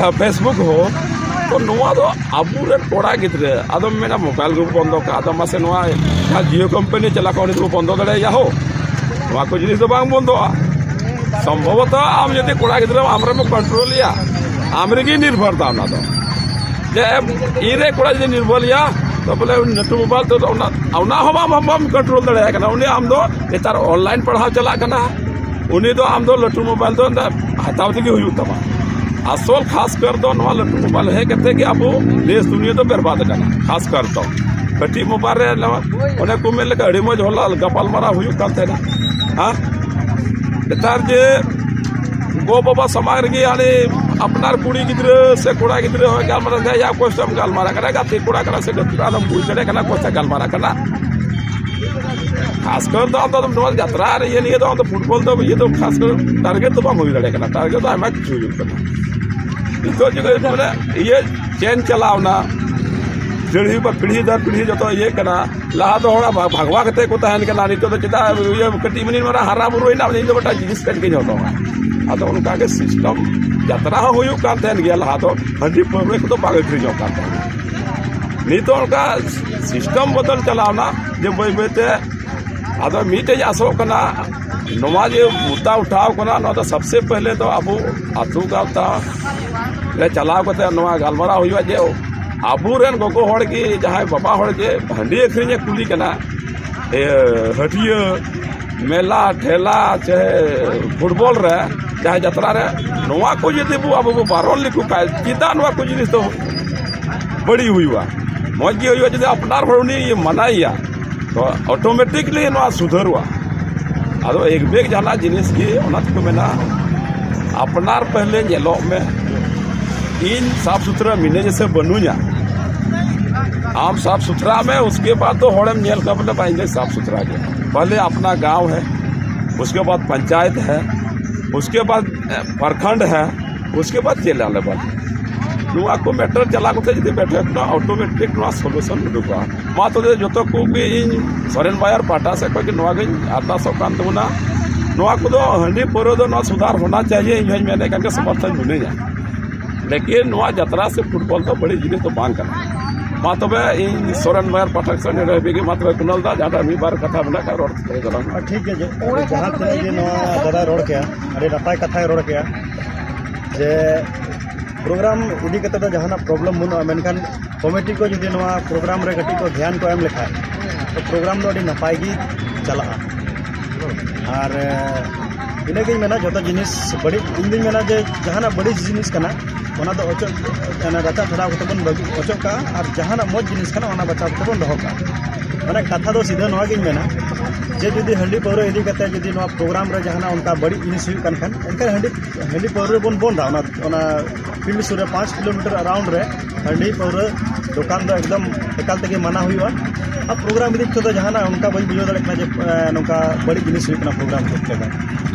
ᱟᱸ, ᱯᱷᱮᱥᱵᱩᱠ ᱦᱳ, ᱛᱚ ᱱᱚᱣᱟ ᱫᱚ ᱟᱵᱚᱨᱮᱱ ᱠᱚᱲᱟ ᱜᱤᱫᱽᱨᱟᱹ, ᱟᱫᱚᱢ ᱢᱮᱱᱟ ᱢᱳᱵᱟᱭᱤᱞ ᱜᱮᱵᱚ ᱵᱚᱱᱫᱚ ᱠᱟᱜᱼᱟ, ᱟᱫᱚ ᱢᱟᱥᱮ ᱱᱚᱣᱟ ᱡᱟᱦᱟᱸ ᱡᱤᱭᱳ ᱠᱳᱢᱯᱟᱱᱤ ᱪᱟᱞᱟᱣ ᱠᱚᱜ ᱩᱱᱤ ᱫᱚᱵᱚ ᱵᱚᱱᱫᱚ ᱫᱟᱲᱮᱭᱟᱭᱟ ᱦᱳ? ᱱᱚᱣᱟ ᱠᱚ ᱡᱤᱱᱤᱥ ᱫᱚ ᱵᱟᱝ ᱵᱚᱱᱫᱚᱜᱼᱟ᱾ ᱥᱚᱢᱵᱷᱚᱵᱚᱛᱚ ᱟᱢ ᱡᱩᱫᱤ ᱠᱚᱲᱟ ᱜᱤᱫᱽᱨᱟᱹ ᱟᱢ ᱨᱮᱢ ᱠᱚᱱᱴᱨᱳᱞ ᱮᱭᱟ, ᱟᱢ ᱨᱮᱜᱮ ᱱᱤᱨᱵᱷᱚᱨ ᱫᱟ ᱚᱱᱟ ᱫᱚ᱾ ᱡᱮ ᱤᱧ ᱨᱮ ᱠᱚᱲᱟ ᱡᱩᱫᱤ ᱱᱤᱨᱵᱷᱚᱨ ᱮᱭᱟ, ᱛᱚ ᱵᱚᱞᱮ ᱩᱱᱤ ᱞᱟᱹᱴᱩ ᱢᱳᱵᱟᱭᱤᱞ ᱛᱮᱫᱚ ᱚᱱᱟ, ᱚᱱᱟ ᱦᱚᱸ ᱵᱟᱢ, ᱵᱟᱢ ᱠᱚᱱᱴᱨᱳᱞ ᱫᱟᱲᱮᱭᱟᱜ ᱠᱟᱱᱟ᱾ ᱩᱱᱤ ᱟᱢ ᱫᱚ ᱱᱮᱛᱟᱨ ᱚᱱᱞᱟᱭᱤᱱ ᱯᱟᱲᱦᱟᱣ ᱪᱟᱞᱟᱜ ᱠᱟᱱᱟ, ᱩᱱᱤ ᱫᱚ ᱟᱢ ᱫᱚ ᱞᱟᱹᱴᱩ ᱢᱳᱵᱟᱭᱤᱞ ᱫᱚ ᱦᱟᱛᱟᱣ ᱛᱮᱜᱮ ᱦᱩᱭᱩᱜ ᱛᱟᱢᱟ᱾ ᱟᱥᱚᱞ ᱠᱷᱟᱥ ᱠᱟᱨ ᱫᱚ ᱱᱚᱣᱟ ᱞᱟᱹᱴᱩ ᱢᱳᱵᱟᱭᱤᱞ ᱦᱮᱡ ᱠᱟᱛᱮ ᱜᱮ ᱟᱵᱚ ᱫᱮᱥ ᱫᱩᱱᱤᱭᱟᱹ ᱫᱚ ᱵᱮᱨᱵᱟᱫ ᱟᱠᱟᱱᱟ᱾ ᱠᱷᱟᱥ ᱠᱟᱨ ᱫᱚ ᱠᱟᱹᱴᱤᱡ ᱢᱳᱵᱟᱭᱤᱞ ᱨᱮ ᱱᱚᱣᱟ, ᱚᱱᱮ ᱠᱚ ᱢᱮᱱ ᱞᱮᱠᱟ ᱟᱹᱰᱤ ᱢᱚᱡᱽ ᱦᱚᱲ ᱜᱟᱯᱟᱞ ᱢᱟᱨᱟᱣ ᱦᱩᱭᱩᱜ ᱠᱟᱱ ᱛᱟᱦᱮᱱᱟ᱾ ᱦᱮᱸ, ᱱᱮᱛᱟᱨ ᱡᱮ ᱜᱚ ᱵᱟᱵᱟ ᱥᱟᱢᱟᱝ ᱨᱮᱜᱮ ᱦᱟᱱᱮ ᱟᱯᱱᱟᱨ ᱠᱩᱲᱤ ᱜᱤᱫᱽᱨᱟᱹ ᱥᱮ ᱠᱚᱲᱟ ᱜᱤᱫᱽᱨᱟᱹ ᱦᱚᱸ ᱜᱟᱞᱢᱟᱨᱟᱣ ᱫᱟ, ᱭᱟ ᱚᱠᱚᱭ ᱥᱟᱶ ᱜᱟᱞᱢᱟᱨᱟᱜ ᱠᱟᱱᱟ, ᱜᱟᱛᱮ ᱠᱚᱲᱟ ᱠᱟᱱᱟ ᱥᱮ ᱜᱟᱛᱮ ᱠᱚᱲᱟ, ᱟᱫᱚᱢ ᱵᱩᱡᱽ ᱫᱟᱲᱮᱭᱟᱜ ᱠᱟᱱᱟ ᱚᱠᱚᱭ ᱥᱟᱶ ᱜᱟᱞᱢᱟᱨᱟᱜ ᱠᱟᱱᱟ᱾ ᱠᱷᱟᱥ ᱠᱟᱨ ᱫᱚ ᱟᱢ ᱫᱚ ᱱᱚᱣᱟ ᱡᱟᱛᱨᱟ ᱨᱮ ᱤᱭᱟᱹ ᱱᱤᱭᱟᱹ ᱫᱚ ᱟᱢ ᱫᱚ ᱯᱷᱩᱴᱵᱚᱞ ᱫᱚ ᱤᱭᱟᱹ ᱫᱚ ᱠᱷᱟᱥ ᱠᱟᱨ ᱴᱟᱨᱜᱮᱴ ᱫᱚ ᱵᱟᱝ ᱦᱩᱭ ᱫᱟᱲᱮᱭᱟᱜ ᱠᱟᱱᱟ, ᱴᱟᱨᱜᱮᱴ ᱫᱚ ᱟᱭᱢᱟ ᱠᱤᱪᱷᱩ ᱦᱩᱭᱩᱜ ᱠᱟᱱᱟ᱾ ᱱᱤᱛᱚᱜ ᱡᱩᱫᱤ ᱢᱟᱱᱮ ᱤᱭᱟᱹ ᱪᱮᱧᱡᱽ ᱪᱟᱞᱟᱣ ᱮᱱᱟ, ᱯᱤᱲᱦᱤ ᱵᱟ ᱯᱤᱲᱦᱤ ᱫᱚᱨ ᱯᱤᱲᱦᱤ ᱡᱚᱛᱚ ᱤᱭᱟᱹᱜ ᱠᱟᱱᱟ᱾ ᱞᱟᱦᱟ ᱫᱚ ᱦᱚᱲ ᱵᱷᱟ-, ᱵᱷᱟᱜᱽᱣᱟ ᱠᱟᱛᱮ ᱠᱚ ᱛᱟᱦᱮᱱ ᱠᱟᱱᱟ, ᱱᱤᱛᱚᱜ ᱫᱚ ᱪᱮᱫᱟᱜ ᱤᱭᱟᱹ ᱠᱟᱹᱴᱤᱡ ᱢᱤᱱᱤᱧ ᱢᱟᱨᱟ ᱦᱟᱨᱟ ᱵᱩᱨᱩᱭᱮᱱᱟ, ᱤᱧ ᱫᱚ ᱢᱤᱫᱴᱟᱝ ᱡᱤᱱᱤᱥ ᱠᱟᱱ ᱜᱤᱧ ᱦᱚᱲ ᱫᱚ᱾ ᱟᱫᱚ ᱚᱱᱠᱟ ᱜᱮ ᱥᱤᱥᱴᱮᱢ ᱡᱟᱛᱨᱟ ᱦᱚᱸ ᱦᱩᱭᱩᱜ ᱠᱟᱱ ᱛᱟᱦᱮᱱ ᱜᱮᱭᱟ ᱞᱟᱦᱟ ᱫᱚ, ᱦᱟᱺᱰᱤ ᱯᱟᱹᱣᱨᱟᱹ ᱠᱚᱫᱚ ᱵᱟᱝ ᱟᱹᱠᱷᱨᱤᱧᱚᱜ ᱠᱟᱱ ᱛᱟᱦᱮᱱᱟ᱾ ᱱᱤᱛᱚᱜ ᱚᱱᱠᱟ ᱥᱤᱥᱴᱮᱢ ᱵᱚᱫᱚᱞ ᱪᱟᱞᱟᱣᱱᱟ ᱡᱮ ᱵᱟᱹᱭ ᱵᱟᱹᱭ ᱛᱮ ᱟᱫᱚ ᱢᱤᱫᱴᱮᱡ ᱟᱥᱚᱜ ᱠᱟᱱᱟ, ᱱᱚᱣᱟ ᱡᱮ ᱢᱩᱫᱽᱫᱟ ᱩᱴᱷᱟᱣ ᱠᱟᱱᱟ, ᱱᱚᱣᱟ ᱫᱚ ᱥᱚᱵᱥᱮ ᱯᱮᱦᱞᱮ ᱫᱚ ᱟᱵᱚ ᱟᱹᱛᱩ ᱜᱟᱶᱛᱟ ᱨᱮ ᱪᱟᱞᱟᱣ ᱠᱟᱛᱮ ᱱᱚᱣᱟ ᱜᱟᱞᱢᱟᱨᱟᱣ ᱦᱩᱭᱩᱜᱼᱟ ᱡᱮ ᱟᱵᱚᱨᱮᱱ ᱜᱚᱜᱚ ᱦᱚᱲ ᱜᱮ, ᱡᱟᱦᱟᱸᱭ ᱵᱟᱵᱟ ᱦᱚᱲ ᱜᱮ ᱦᱟᱺᱰᱤ ᱟᱹᱠᱷᱨᱤᱧ ᱮ ᱠᱩᱞᱤ ᱠᱟᱱᱟ, ᱮ, ᱦᱟᱹᱴᱭᱟᱹ, ᱢᱮᱞᱟ, ᱴᱷᱮᱞᱟ, ᱪᱮ ᱯᱷᱩᱴᱵᱚᱞ ᱨᱮ, ᱡᱟᱦᱟᱸᱭ ᱡᱟᱛᱨᱟ ᱨᱮ, ᱱᱚᱣᱟ ᱠᱚ ᱡᱩᱫᱤ ᱵᱚ ᱟᱵᱚ ᱵᱚ ᱵᱟᱨᱚᱱ ᱞᱮᱠᱚ ᱠᱷᱟᱱ, ᱪᱮᱫᱟᱜ ᱱᱚᱣᱟ ᱠᱚ ᱡᱤᱱᱤᱥ ᱫᱚ ᱵᱟᱹᱲᱤᱡ ᱦᱩᱭᱩᱜᱼᱟ᱾ ᱢᱚᱡᱽ ᱜᱮ ᱦᱩᱭᱩᱜᱼᱟ᱾ ᱡᱩᱫᱤ ᱟᱯᱱᱟᱨ ᱦᱚᱲ ᱩᱱᱤ ᱢᱟᱱᱟᱭᱮᱭᱟ, ᱛᱚ ᱚᱴᱳᱢᱮᱴᱤᱠᱞᱤ ᱱᱚᱣᱟ ᱥᱩᱫᱷᱟᱹᱨᱚᱜᱼᱟ᱾ ᱟᱫᱚ ᱮᱠ ᱵᱮᱜᱽ ᱡᱟᱦᱟᱱᱟᱜ ᱡᱤᱱᱤᱥ ᱜᱮ, ᱚᱱᱟ ᱛᱮᱠᱚ ᱢᱮᱱᱟ, ᱟᱯᱱᱟᱨ ᱯᱮᱦᱞᱮ ᱧᱮᱞᱚᱜ ᱢᱮ, ᱤᱧ ᱥᱟᱯᱷ ᱥᱩᱛᱷᱨᱟ ᱢᱤᱱᱟᱹᱧᱟ ᱥᱮ ᱵᱟᱹᱱᱩᱧᱟ᱾ ᱟᱢ ᱥᱟᱯᱷ ᱥᱩᱛᱷᱨᱟ ᱢᱮ, ᱩᱥᱠᱮ ᱵᱟᱫ ᱫᱚ ᱦᱚᱲᱮᱢ ᱧᱮᱞ ᱠᱚᱣᱟ, ᱵᱚᱞᱮ ᱵᱟᱝ, ᱤᱧ ᱫᱚ ᱥᱟᱯᱷ ᱥᱩᱛᱷᱨᱟ ᱜᱮ᱾ ᱯᱮᱦᱞᱮ ᱟᱯᱱᱟ ᱜᱟᱸᱣ ᱦᱮ, ᱩᱥᱠᱮ ᱵᱟᱫ ᱯᱚᱧᱪᱟᱭᱮᱛ ᱦᱮ, ᱩᱥᱠᱮ ᱵᱟᱫ ᱯᱨᱚᱠᱷᱚᱸᱰ ᱦᱮ, ᱩᱥᱠᱮ ᱵᱟᱫ ᱡᱮᱞᱟ ᱞᱮᱵᱮᱞ᱾ ᱱᱚᱣᱟ ᱠᱚ ᱢᱮᱴᱟᱨ ᱪᱟᱞᱟᱣ ᱠᱟᱛᱮ ᱡᱩᱫᱤ ᱵᱮᱴᱷᱮᱠ ᱱᱟ, ᱚᱴᱳᱢᱮᱴᱤᱠ ᱱᱚᱣᱟ ᱥᱚᱞᱩᱥᱚᱱ ᱩᱰᱩᱠᱚᱜᱼᱟ᱾ ᱢᱟ ᱛᱚᱵᱮ ᱡᱚᱛᱚ ᱠᱚᱜᱮ ᱤᱧ ᱥᱚᱨᱮᱱ ᱵᱟᱭᱟᱨ ᱯᱟᱦᱴᱟ ᱥᱮᱫ ᱠᱷᱚᱱ ᱜᱮ ᱱᱚᱣᱟ ᱜᱤᱧ ᱟᱨᱫᱟᱥᱚᱜ ᱠᱟᱱ ᱛᱟᱵᱚᱱᱟ᱾ ᱱᱚᱣᱟ ᱠᱚᱫᱚ ᱦᱟᱺᱰᱤ ᱯᱟᱹᱣᱨᱟᱹ ᱫᱚ ᱱᱚᱣᱟ ᱥᱩᱫᱷᱟᱨ ᱦᱚᱱᱟ ᱪᱟᱦᱤᱭᱮ, ᱤᱧ ᱦᱚᱸᱧ ᱢᱮᱱᱮᱫ ᱠᱟᱱ ᱜᱮ ᱥᱚᱢᱚᱨᱛᱷᱚᱱ ᱢᱤᱱᱟᱹᱧᱟ᱾ ᱞᱮᱠᱤᱱ ᱱᱚᱣᱟ ᱡᱟᱛᱨᱟ ᱥᱮ ᱯᱷᱩᱴᱵᱚᱞ ᱫᱚ ᱵᱟᱹᱲᱤᱡ ᱡᱤᱱᱤᱥ ᱫᱚ ᱵᱟᱝ ᱠᱟᱱᱟ᱾ ᱢᱟ ᱛᱚᱵᱮ ᱤᱧ ᱥᱚᱨᱮᱱ ᱵᱟᱭᱟᱨ ᱯᱟᱦᱴᱟ ᱥᱮᱫ ᱱᱚᱰᱮ ᱦᱟᱹᱵᱤᱡ ᱜᱮ᱾ ᱢᱟ ᱛᱚᱵᱮ ᱠᱩᱱᱟᱞ ᱫᱟ, ᱡᱟᱦᱟᱸᱴᱟᱜ ᱢᱤᱫ ᱵᱟᱨ ᱠᱟᱛᱷᱟ ᱢᱮᱱᱟᱜ ᱠᱷᱟᱱ ᱨᱚᱲ ᱞᱟᱹᱭ ᱛᱟᱞᱟᱝ ᱢᱮ᱾ ᱴᱷᱤᱠ ᱜᱮᱭᱟ, ᱡᱮ ᱡᱟᱦᱟᱸ ᱛᱤᱱᱟᱹᱜ ᱜᱮ ᱱᱚᱣᱟ ᱫᱟᱫᱟᱭ ᱨᱚᱲ ᱠᱮᱜᱼᱟ, ᱟᱹᱰᱤ ᱱᱟᱯᱟᱭ ᱠᱟᱛᱷᱟᱭ ᱨᱚᱲ ᱠᱮᱜᱼᱟ᱾ ᱡᱮ ᱯᱨᱳᱜᱨᱟᱢ ᱤᱫᱤ ᱠᱟᱛᱮ ᱫᱚ ᱡᱟᱦᱟᱱᱟᱜ ᱯᱨᱚᱵᱞᱮᱢ ᱵᱟᱹᱱᱩᱜᱼᱟ, ᱢᱮᱱᱠᱷᱟᱱ ᱠᱚᱢᱤᱴᱤ ᱠᱚ ᱡᱩᱫᱤ ᱱᱚᱣᱟ ᱯᱨᱳᱜᱨᱟᱢ ᱨᱮ ᱠᱟᱹᱴᱤᱡ ᱠᱚ ᱫᱷᱮᱭᱟᱱ ᱠᱚ ᱮᱢ ᱞᱮᱠᱷᱟᱱ, ᱛᱚ ᱯᱨᱳᱜᱨᱟᱢ ᱫᱚ ᱟᱹᱰᱤ ᱱᱟᱯᱟᱭ ᱜᱮ ᱪᱟᱞᱟᱜᱼᱟ᱾ ᱟᱨ ᱮ, ᱤᱱᱟᱹᱜᱤᱧ ᱢᱮᱱᱟ, ᱡᱚᱛᱚ ᱡᱤᱱᱤᱥ ᱵᱟᱹᱲᱤᱡ, ᱤᱧ ᱫᱩᱧ ᱢᱮᱱᱟ ᱡᱮ ᱡᱟᱦᱟᱱᱟᱜ ᱵᱟᱹᱲᱤᱡ ᱡᱤᱱᱤᱥ ᱠᱟᱱᱟ, ᱚᱱᱟ ᱫᱚ ᱚᱪᱚᱜ, ᱚᱱᱟ ᱨᱟᱪᱟᱜ ᱪᱷᱟᱲᱟᱣ ᱠᱟᱛᱮ ᱵᱚᱱ ᱵᱟᱹᱜᱤ ᱚᱪᱚᱜ ᱠᱟᱜᱼᱟ, ᱟᱨ ᱡᱟᱦᱟᱱᱟᱜ ᱢᱚᱡᱽ ᱡᱤᱱᱤᱥ ᱠᱟᱱᱟ, ᱚᱱᱟ ᱵᱟᱪᱷᱟᱣ ᱠᱟᱛᱮ ᱵᱚᱱ ᱫᱚᱦᱚ ᱠᱟᱜᱼᱟ᱾ ᱢᱟᱱᱮ ᱠᱟᱛᱷᱟ ᱫᱚ ᱥᱤᱫᱷᱟᱹ ᱱᱚᱣᱟ ᱜᱤᱧ ᱢᱮᱱᱟ ᱡᱮ ᱡᱩᱫᱤ ᱦᱟᱺᱰᱤ ᱯᱟᱹᱣᱨᱟᱹ ᱤᱫᱤ ᱠᱟᱛᱮ ᱡᱩᱫᱤ ᱱᱚᱣᱟ ᱯᱨᱳᱜᱨᱟᱢ ᱨᱮ ᱡᱟᱦᱟᱱᱟᱜ ᱚᱱᱠᱟ ᱵᱟᱹᱲᱤᱡ ᱡᱤᱱᱤᱥ ᱦᱩᱭᱩᱜ ᱠᱟᱱ ᱠᱷᱟᱱ, ᱮᱱᱠᱷᱟᱱ ᱦᱟᱺᱰᱤ, ᱦᱟᱺᱰᱤ ᱯᱟᱹᱣᱨᱟᱹ ᱵᱚᱱ ᱵᱚᱱᱫᱟ᱾ ᱚᱱᱟ, ᱚᱱᱟ ᱯᱷᱤᱞᱰ ᱥᱩᱨ ᱨᱮ ᱯᱟᱸᱪ ᱠᱤᱞᱳᱢᱤᱴᱟᱨ ᱟᱨᱟᱣᱩᱱᱰ ᱨᱮ ᱦᱟᱺᱰᱤ ᱯᱟᱹᱣᱨᱟᱹ ᱫᱚᱠᱟᱱ ᱫᱚ ᱮᱠᱫᱚᱢ ᱮᱠᱟᱞ ᱛᱮᱜᱮ ᱢᱟᱱᱟ ᱦᱩᱭᱩᱜᱼᱟ᱾ ᱟᱨ ᱯᱨᱳᱜᱨᱟᱢ ᱤᱫᱤ ᱠᱟᱛᱮ ᱫᱚ ᱡᱟᱦᱟᱱᱟᱜ ᱚᱱᱠᱟ ᱵᱟᱹᱧ ᱵᱩᱡᱷᱟᱹᱣ ᱫᱟᱲᱮᱭᱟᱜ ᱠᱟᱱᱟ ᱡᱮ, ᱮ, ᱱᱚᱝᱠᱟ ᱵᱟᱹᱲᱤᱡ ᱡᱤᱱᱤᱥ ᱦᱩᱭᱩᱜ ᱠᱟᱱᱟ ᱯᱨᱳᱜᱨᱟᱢ ᱠᱷᱮᱛᱨᱮ ᱫᱚ᱾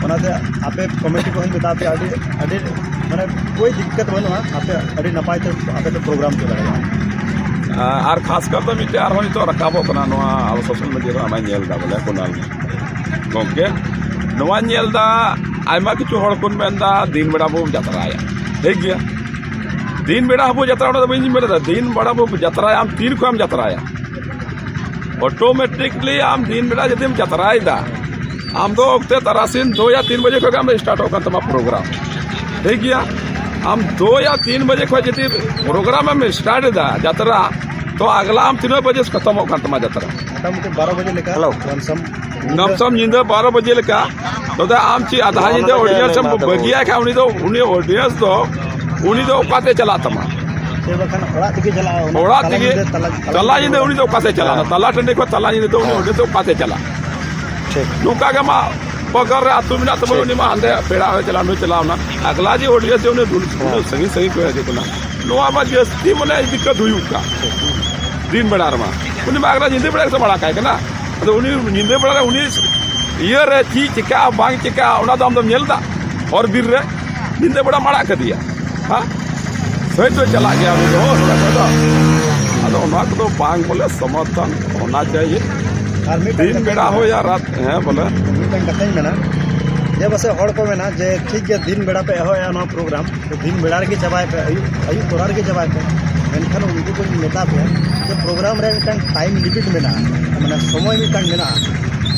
ᱚᱱᱟᱛᱮ ᱟᱯᱮ ᱠᱚᱢᱤᱴᱤ ᱠᱚᱦᱚᱸᱧ ᱢᱮᱛᱟ ᱯᱮᱭᱟ, ᱟᱹᱰᱤ, ᱟᱹᱰᱤ, ᱢᱟᱱᱮ, ᱠᱳᱭ ᱫᱤᱠᱠᱟᱛ ᱵᱟᱹᱱᱩᱜᱼᱟ, ᱟᱯᱮ ᱟᱹᱰᱤ ᱱᱟᱯᱟᱭ ᱛᱮ ᱟᱯᱮ ᱯᱮ ᱯᱨᱳᱜᱨᱟᱢ ᱦᱚᱪᱚ ᱫᱟᱲᱮᱭᱟᱜᱼᱟ᱾ ᱟᱨ ᱠᱷᱟᱥ ᱠᱟᱨ ᱫᱚ ᱢᱤᱫᱴᱮᱱ ᱟᱨᱦᱚᱸ ᱱᱤᱛᱚᱜ ᱨᱟᱠᱟᱵᱚᱜ ᱠᱟᱱᱟ, ᱱᱚᱣᱟ ᱟᱵᱚ ᱥᱳᱥᱟᱞ ᱢᱤᱰᱤᱭᱟ ᱨᱮ ᱟᱭᱢᱟᱧ ᱧᱮᱞ ᱮᱫᱟ, ᱵᱚᱞᱮ, ᱠᱩᱱᱟᱞ ᱜᱚᱢᱠᱮ, ᱱᱚᱣᱟᱧ ᱧᱮᱞ ᱮᱫᱟ, ᱟᱭᱢᱟ ᱠᱤᱪᱷᱩ ᱦᱚᱲ ᱠᱚ ᱢᱮᱱ ᱮᱫᱟ ᱫᱤᱱ ᱵᱮᱲᱟ ᱵᱚᱱ ᱡᱟᱛᱨᱟᱭᱟ᱾ ᱴᱷᱤᱠ ᱜᱮᱭᱟ, ᱫᱤᱱ ᱵᱮᱲᱟ ᱦᱚᱸᱵᱚ ᱡᱟᱛᱨᱟ, ᱚᱱᱟ ᱫᱚ ᱵᱟᱹᱧ ᱢᱮᱱ ᱮᱫᱟ, ᱫᱤᱱ ᱵᱮᱲᱟ ᱵᱚ ᱡᱟᱛᱨᱟᱭᱟ᱾ ᱟᱢ ᱛᱤᱱ ᱠᱷᱚᱱ ᱮᱢ ᱡᱟᱛᱨᱟᱭᱟ? ᱚᱴᱳᱢᱮᱴᱤᱠᱞᱤ ᱟᱢ ᱫᱤᱱ ᱵᱮᱲᱟ ᱡᱩᱫᱤᱢ ᱡᱟᱛᱨᱟᱭᱮᱫᱟ, ᱟᱢ ᱫᱚ ᱚᱠᱛᱮ ᱛᱟᱨᱟᱥᱤᱧ ᱫᱩ ᱭᱟ ᱛᱤᱱ ᱵᱟᱡᱮ ᱠᱷᱚᱱ ᱜᱮ ᱟᱢ ᱫᱚ ᱥᱴᱟᱨᱴᱚᱜ ᱠᱟᱱ ᱛᱟᱢᱟ ᱯᱨᱳᱜᱨᱟᱢ᱾ ᱴᱷᱤᱠ ᱜᱮᱭᱟ, ᱟᱢ ᱫᱩ ᱭᱟ ᱛᱤᱱ ᱵᱟᱡᱮ ᱠᱷᱚᱱ ᱡᱩᱫᱤ ᱯᱨᱳᱜᱨᱟᱢ ᱮᱢ ᱥᱴᱟᱨᱴ ᱮᱫᱟ ᱡᱟᱛᱨᱟ, ᱛᱚ ᱟᱜᱽᱞᱟ ᱟᱢ ᱛᱤᱱᱟᱹᱜ ᱵᱟᱡᱮ ᱠᱷᱚᱛᱚᱢᱚᱜ ᱠᱟᱱ ᱛᱟᱢᱟ ᱡᱟᱛᱨᱟ? ᱢᱚᱴᱟᱢᱩᱴᱤ ᱵᱟᱨᱚ ᱵᱟᱡᱮ ᱞᱮᱠᱟ᱾ ᱦᱮᱞᱳ᱾ ᱠᱚᱢ ᱥᱚᱢ ᱠᱚᱢ ᱥᱚᱢ ᱧᱤᱫᱟᱹ ᱵᱟᱨᱚ ᱵᱟᱡᱮ ᱞᱮᱠᱟ᱾ ᱛᱚᱵᱮ ᱟᱢ ᱪᱮᱫ ᱟᱫᱷᱟ ᱧᱤᱫᱟᱹ ᱚᱱᱟ ᱫᱚ ᱚᱰᱤᱭᱮᱱᱥ ᱮᱢ ᱧᱮᱞ ᱢᱮ, ᱵᱟᱹᱜᱤᱭᱟᱭ ᱠᱷᱟᱱ, ᱩᱱᱤ ᱫᱚ, ᱩᱱᱤ ᱚᱰᱤᱭᱮᱱᱥ ᱫᱚ, ᱩᱱᱤ ᱫᱚ ᱚᱠᱟᱛᱮ ᱪᱟᱞᱟᱜ ᱛᱟᱢᱟ? ᱥᱮ ᱵᱟᱠᱷᱟᱱ ᱚᱲᱟᱜ ᱛᱮᱜᱮ ᱪᱟᱞᱟᱜᱼᱟ, ᱚᱱᱟ ᱚᱲᱟᱜ ᱛᱟᱞᱟ ᱛᱮᱜᱮ᱾ ᱧᱤᱫᱟᱹ, ᱛᱟᱞᱟ, ᱛᱟᱞᱟ ᱛᱟᱞᱟ ᱧᱤᱫᱟᱹ ᱧᱤᱫᱟᱹ᱾ ᱩᱱᱤ ᱫᱚ ᱚᱠᱟ ᱥᱮᱫ ᱪᱟᱞᱟᱜᱼᱟ? ᱦᱮᱸ᱾ ᱛᱟᱞᱟ ᱴᱟᱺᱰᱤ ᱠᱷᱚᱱ ᱛᱟᱞᱟ ᱧᱤᱫᱟᱹ ᱫᱚ ᱩᱱᱤ ᱦᱮᱸ᱾ ᱚᱸᱰᱮ ᱫᱚ ᱚᱠᱟ ᱥᱮᱫ ᱪᱟᱞᱟᱜᱼᱟ? ᱴᱷᱤᱠ᱾ ᱱᱚᱝᱠᱟ ᱜᱮ ᱢᱟ ᱵᱚᱜᱚᱨ ᱨᱮ ᱟᱹᱛᱩ ᱢᱮᱱᱟᱜ ᱛᱟᱵᱚᱱ, ᱴᱷᱤᱠ᱾ ᱩᱱᱤ ᱢᱟ ᱦᱟᱸᱰᱮ ᱯᱮᱲᱟ ᱦᱚᱸᱭ ᱪᱟᱞᱟᱣ, ᱱᱩᱭ ᱪᱟᱞᱟᱣ ᱮᱱᱟ᱾ ᱟᱜᱽᱞᱟ ᱡᱮ audience ᱡᱮ ᱩᱱᱤ ᱫᱩᱞ-, ᱦᱮᱸ᱾ ᱩᱱᱟᱹᱜ ᱥᱟᱺᱜᱤᱧ ᱥᱟᱺᱜᱤᱧ ᱠᱷᱚᱱ ᱦᱤᱡᱩᱜ ᱠᱟᱱᱟ, ᱱᱚᱣᱟ ᱢᱟ ᱡᱟᱹᱥᱛᱤ ᱢᱟᱱᱮ ᱫᱤᱠᱠᱟᱛ ᱦᱩᱭᱩᱜ ᱠᱟᱱ᱾ ᱴᱷᱤᱠ᱾ ᱫᱤᱱ ᱵᱮᱲᱟ ᱨᱮᱢᱟ᱾ ᱩᱱᱤ ᱢᱟ ᱟᱜᱽᱞᱟ ᱧᱤᱫᱟᱹ ᱵᱮᱲᱟ ᱜᱮᱥᱮ ᱟᱲᱟᱜ ᱠᱟᱭ ᱠᱟᱱᱟ᱾ ᱟᱫᱚ ᱩᱱᱤ ᱧᱤᱫᱟᱹ ᱵᱮᱲᱟ ᱨᱮ ᱩᱱᱤ ᱤᱭᱟᱹ ᱨᱮ ᱪᱮᱫ ᱪᱤᱠᱟᱹᱜᱼᱟ ᱵᱟᱝ ᱪᱤᱠᱟᱹᱜᱼᱟ, ᱚᱱᱟ ᱫᱚ ᱟᱢ ᱫᱚᱢ ᱧᱮᱞ ᱮᱫᱟ? ᱦᱚᱨ ᱵᱤᱨ ᱨᱮ ᱧᱤᱫᱟᱹ ᱵᱮᱲᱟᱢ ᱟᱲᱟᱜ ᱠᱟᱫᱮᱭᱟ, ᱦᱮᱸ? ᱥᱟᱹᱭ ᱫᱚ ᱪᱟᱞᱟᱜ ᱜᱮᱭᱟ ᱩᱱᱤ ᱫᱚ, ᱱᱚᱰᱮ ᱠᱷᱚᱱ ᱫᱚ᱾ ᱟᱫᱚ ᱚᱱᱟ ᱠᱚᱫᱚ ᱵᱟᱝ ᱵᱚᱞᱮ ᱥᱚᱢᱚᱨᱛᱷᱚᱱ ᱦᱳᱱᱟ ᱪᱟᱦᱤᱭᱮ᱾ ᱟᱨ ᱢᱤᱫᱴᱟᱝ ᱫᱤᱱ ᱠᱟᱛᱷᱟᱧ ᱵᱮᱲᱟ ᱢᱮᱱᱟ, ᱦᱳ ᱭᱟ ᱨᱟᱛ, ᱦᱮᱸ ᱵᱚᱞᱮ᱾ ᱢᱤᱫᱴᱟᱝ ᱠᱟᱛᱷᱟᱧ ᱢᱮᱱᱟ, ᱡᱮ ᱯᱟᱥᱮᱡ ᱦᱚᱲ ᱠᱚ ᱢᱮᱱᱟ ᱡᱮ ᱴᱷᱤᱠ ᱜᱮᱭᱟ, ᱫᱤᱱ ᱵᱮᱲᱟ ᱯᱮ ᱮᱦᱚᱵ ᱮᱜᱼᱟ ᱱᱚᱣᱟ program, ᱛᱚ ᱫᱤᱱ ᱵᱮᱲᱟ ᱨᱮᱜᱮ ᱪᱟᱵᱟᱭ ᱯᱮ, ᱟᱹᱭᱩᱵ, ᱟᱹᱭᱩᱵ ᱛᱚᱨᱟ ᱨᱮᱜᱮ ᱪᱟᱵᱟᱭ ᱯᱮ᱾ ᱢᱮᱱᱠᱷᱟᱱ ᱩᱱᱠᱩ ᱠᱚᱧ ᱢᱮᱛᱟ ᱯᱮᱭᱟ ᱡᱮ program ᱨᱮ ᱢᱤᱫᱴᱟᱝ time limit ᱢᱮᱱᱟᱜᱼᱟ, ᱢᱟᱱᱮ ᱥᱚᱢᱚᱭ ᱢᱤᱫᱴᱟᱝ ᱢᱮᱱᱟᱜᱼᱟ,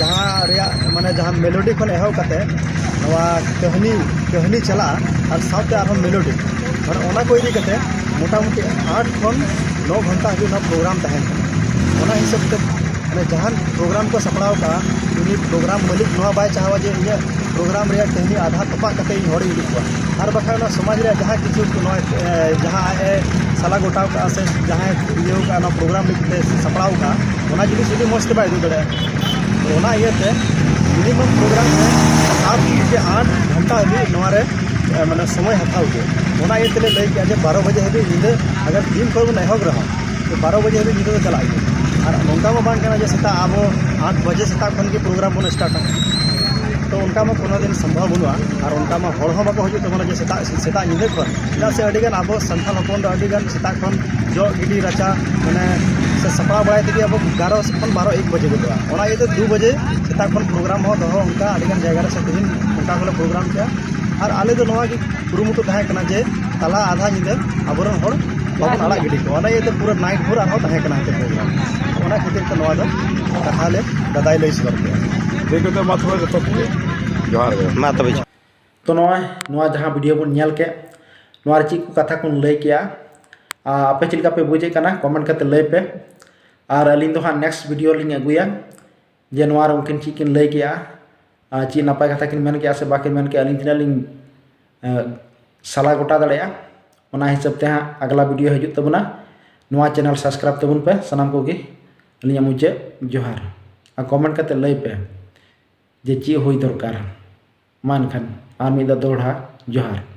ᱡᱟᱦᱟᱸ ᱨᱮᱭᱟᱜ ᱢᱟᱱᱮ ᱡᱟᱦᱟᱸ melody ᱠᱷᱚᱱ ᱮᱦᱚᱵ ᱠᱟᱛᱮ ᱱᱚᱣᱟ ᱠᱟᱹᱦᱱᱤ, ᱠᱟᱹᱦᱱᱤ ᱪᱟᱞᱟᱜᱼᱟ ᱟᱨ ᱥᱟᱶᱛᱮ ᱟᱨᱦᱚᱸ melody, ᱢᱟᱱᱮ ᱚᱱᱟ ᱠᱚ ᱤᱫᱤ ᱠᱟᱛᱮ ᱢᱚᱴᱟᱢᱩᱴᱤ ᱟᱴ ᱠᱷᱚᱱ ᱱᱚ ᱜᱷᱚᱱᱴᱟ ᱦᱟᱹᱵᱤᱡ ᱱᱚᱣᱟ program ᱛᱟᱦᱮᱱ ᱠᱟᱱᱟ᱾ ᱚᱱᱟ ᱦᱤᱥᱟᱹᱵ ᱛᱮ ᱢᱟᱱᱮ ᱡᱟᱦᱟᱱ program ᱠᱚ ᱥᱟᱯᱲᱟᱣ ᱠᱟᱜᱼᱟ, ᱩᱱᱤ program ᱢᱟᱹᱞᱤᱠ ᱱᱚᱣᱟ ᱵᱟᱭ ᱪᱟᱦᱟᱣᱟ ᱡᱮ ᱤᱧᱟᱹᱜ program ᱨᱮᱭᱟᱜ ᱠᱟᱹᱦᱱᱤ ᱟᱫᱷᱟ ᱛᱚᱯᱟᱜ ᱠᱟᱛᱮ ᱤᱧ ᱦᱚᱲᱤᱧ ᱩᱫᱩᱜ ᱠᱚᱣᱟ᱾ ᱟᱨ ᱵᱟᱠᱷᱟᱱ ᱚᱱᱟ ᱥᱚᱢᱟᱡᱽ ᱨᱮᱭᱟᱜ ᱡᱟᱦᱟᱸ ᱠᱤᱪᱷᱩ ᱱᱚᱣᱟ, ᱮ, ᱡᱟᱦᱟᱸ ᱟᱡ ᱮ ᱥᱟᱞᱟ ᱜᱚᱴᱟᱣ ᱠᱟᱜᱼᱟ ᱥᱮ ᱡᱟᱦᱟᱸᱭ ᱤᱭᱟᱹᱣ ᱠᱟᱜᱼᱟ, ᱱᱚᱣᱟ program ᱞᱟᱹᱜᱤᱫ ᱛᱮ ᱥᱟᱯᱲᱟᱣ ᱠᱟᱜᱼᱟ, ᱚᱱᱟ ᱡᱤᱱᱤᱥ ᱡᱩᱫᱤ ᱢᱚᱡᱽ ᱛᱮ ᱵᱟᱭ ᱩᱫᱩᱜ ᱫᱟᱲᱮᱭᱟᱜᱼᱟ, ᱛᱚ ᱚᱱᱟ ᱤᱭᱟᱹᱛᱮ minimum program ᱨᱮ ᱥᱟᱛ ᱛᱷᱮᱠᱮ ᱟᱴ ᱜᱷᱚᱱᱴᱟ ᱦᱟᱹᱵᱤᱡ ᱱᱚᱣᱟ ᱨᱮ, ᱮ, ᱢᱟᱱᱮ ᱥᱚᱢᱚᱭ ᱦᱟᱛᱟᱣ ᱜᱮ᱾ ᱚᱱᱟ ᱤᱭᱟᱹ ᱛᱮᱞᱮ ᱞᱟᱹᱭ ᱠᱮᱜᱼᱟ ᱡᱮ ᱵᱟᱨᱚ ᱵᱟᱡᱮ ᱦᱟᱹᱵᱤᱡ ᱧᱤᱫᱟᱹ, ᱟᱜᱟᱨ ᱫᱤᱱ ᱠᱷᱚᱱ ᱵᱚᱱ ᱮᱦᱚᱵ ᱨᱮᱦᱚᱸ, ᱛᱚ ᱵᱟᱨᱚ ᱵᱟᱡᱮ ᱦᱟᱹᱵᱤᱡ ᱧᱤᱫᱟᱹ ᱫᱚ ᱪᱟᱞᱟᱜ ᱜᱮᱭᱟ᱾ ᱟᱨ ᱱᱚᱝᱠᱟ ᱢᱟ ᱵᱟᱝ ᱠᱟᱱᱟ ᱡᱮ ᱥᱮᱛᱟᱜ ᱟᱵᱚ ᱟᱴ ᱵᱟᱡᱮ ᱥᱮᱛᱟᱜ ᱠᱷᱚᱱ ᱜᱮ program ᱵᱚᱱ startᱟ, ᱛᱚ ᱚᱱᱠᱟ ᱢᱟ ᱠᱳᱱᱳ ᱫᱤᱱ ᱥᱚᱢᱵᱷᱚᱵ ᱵᱟᱹᱱᱩᱜᱼᱟ᱾ ᱟᱨ ᱚᱱᱠᱟ ᱢᱟ ᱦᱚᱲ ᱦᱚᱸ ᱵᱟᱠᱚ ᱦᱤᱡᱩᱜ ᱛᱟᱵᱚᱱᱟ ᱡᱮ ᱥᱮᱛᱟᱜ, ᱥᱮᱛᱟᱜ ᱧᱤᱫᱟᱹ ᱠᱷᱚᱱ, ᱪᱮᱫᱟᱜ ᱥᱮ ᱟᱹᱰᱤᱜᱟᱱ ᱟᱵᱚ ᱥᱟᱱᱛᱟᱲ ᱦᱚᱯᱚᱱ ᱫᱚ ᱟᱹᱰᱤᱜᱟᱱ ᱥᱮᱛᱟᱜ ᱠᱷᱚᱱ ᱡᱚᱜ ᱜᱤᱰᱤ ᱨᱟᱪᱟ ᱢᱟᱱᱮ ᱥᱮ ᱥᱟᱯᱲᱟᱣ ᱵᱟᱲᱟᱭ ᱛᱮᱜᱮ ᱟᱵᱚ ᱮᱜᱟᱨᱚ ᱠᱷᱚᱱ ᱵᱟᱨᱚ ᱮᱠ ᱵᱟᱡᱮ ᱜᱚᱫᱚᱜᱼᱟ᱾ ᱚᱱᱟ ᱤᱭᱟᱹᱛᱮ ᱫᱩ ᱵᱟᱡᱮ ᱥᱮᱛᱟᱜ ᱠᱷᱚᱱ program ᱦᱚᱸ ᱫᱚᱦᱚ ᱚᱱᱠᱟ ᱟᱹᱰᱤᱜᱟᱱ ᱡᱟᱭᱜᱟ ᱨᱮ ᱥᱮ ᱛᱮᱦᱮᱧ ᱚᱱᱠᱟ ᱜᱮᱞᱮ program ᱠᱮᱜᱼᱟ᱾ ᱟᱨ ᱟᱞᱮ ᱫᱚ ᱱᱚᱣᱟ ᱜᱮ ᱠᱩᱨᱩᱢᱩᱴᱩ ᱛᱟᱦᱮᱸ ᱠᱟᱱᱟ ᱡᱮ ᱛᱟᱞᱟ ᱟᱫᱷᱟ ᱧᱤᱫᱟᱹ ᱟᱵᱚᱨᱮᱱ ᱦᱚᱲ ᱵᱟᱵᱚᱱ ᱟᱲᱟᱜ ᱜᱤᱰᱤ ᱠᱚᱣᱟ᱾ ᱚᱱᱟ ᱤᱭᱟᱹᱛᱮ ᱯᱩᱨᱟᱹ night ᱵᱷᱳᱨ ᱟᱨᱦᱚᱸ ᱛᱟᱦᱮᱸ ᱠᱟᱱᱟ ᱮᱱᱛᱮ program᱾ ᱚᱱᱟ ᱠᱷᱟᱹᱛᱤᱨ ᱛᱮ ᱱᱚᱣᱟ ᱫᱚ ᱠᱟᱛᱷᱟ ᱞᱮ ᱫᱟᱫᱟᱭ ᱞᱟᱹᱭ ᱥᱚᱫᱚᱨ ᱠᱮᱜᱼᱟ᱾ ᱴᱷᱤᱠ ᱜᱮᱭᱟ, ᱢᱟ ᱛᱚᱵᱮ ᱡᱚᱛᱚ ᱠᱚᱜᱮ ᱡᱚᱦᱟᱨ ᱜᱮ᱾ ᱢᱟ ᱛᱚᱵᱮ ᱡᱚᱦᱟᱨ᱾ ᱛᱚ ᱱᱚᱜᱼᱚᱭ ᱱᱚᱣᱟ ᱡᱟᱦᱟᱸ video ᱵᱚᱱ ᱧᱮᱞ ᱠᱮᱫ, ᱱᱚᱣᱟ ᱨᱮ ᱪᱮᱫ ᱠᱚ ᱠᱟᱛᱷᱟ ᱠᱚᱧ ᱞᱟᱹᱭ ᱠᱮᱜᱼᱟ, ᱟᱨ ᱟᱯᱮ ᱪᱮᱫ ᱞᱮᱠᱟ ᱯᱮ ᱵᱩᱡᱮᱫ ᱠᱟᱱᱟ, comment ᱠᱟᱛᱮ ᱞᱟᱹᱭ ᱯᱮ᱾ ᱟᱨ ᱟᱹᱞᱤᱧ ᱫᱚ ᱦᱟᱸᱜ next video ᱞᱤᱧ ᱟᱹᱜᱩᱭᱟ ᱡᱮ ᱱᱚᱣᱟ ᱨᱮ ᱩᱱᱠᱤᱱ ᱪᱮᱫ ᱠᱤᱱ ᱞᱟᱹᱭ ᱠᱮᱜᱼᱟ, ᱟᱨ ᱪᱮᱫ ᱱᱟᱯᱟᱭ ᱠᱟᱛᱷᱟ ᱠᱤᱱ ᱢᱮᱱ ᱠᱮᱜᱼᱟ ᱥᱮ ᱵᱟᱹᱠᱤᱱ ᱢᱮᱱ ᱠᱮᱜᱼᱟ, ᱟᱹᱞᱤᱧ ᱛᱤᱱᱟᱹᱜ ᱞᱤᱧ, ᱮ, ᱥᱟᱞᱟ ᱜᱚᱴᱟ ᱫᱟᱲᱮᱭᱟᱜᱼᱟ᱾ ᱚᱱᱟ ᱦᱤᱥᱟᱹᱵ ᱛᱮ ᱦᱟᱸᱜ ᱟᱜᱽᱞᱟ ᱵᱷᱤᱰᱤᱭᱳ ᱦᱤᱡᱩᱜ ᱛᱟᱵᱚᱱᱟ᱾ ᱱᱚᱣᱟ ᱪᱮᱱᱮᱞ ᱥᱟᱵᱥᱠᱨᱟᱭᱤᱵ ᱛᱟᱵᱚᱱ ᱯᱮ ᱥᱟᱱᱟᱢ ᱠᱚᱜᱮ᱾ ᱟᱹᱞᱤᱧᱟᱜ ᱢᱩᱪᱟᱹᱫ ᱡᱚᱦᱟᱨ᱾ ᱟᱨ ᱠᱚᱢᱮᱱᱴ ᱠᱟᱛᱮ ᱞᱟᱹᱭ ᱯᱮ ᱡᱮ ᱪᱮᱫ ᱦᱩᱭ ᱫᱚᱨᱠᱟᱨ᱾ ᱢᱟ ᱮᱱᱠᱷᱟᱱ ᱟᱨ ᱢᱤᱫ ᱫᱷᱟᱣ ᱫᱚᱦᱲᱟ ᱡᱚᱦᱟᱨ᱾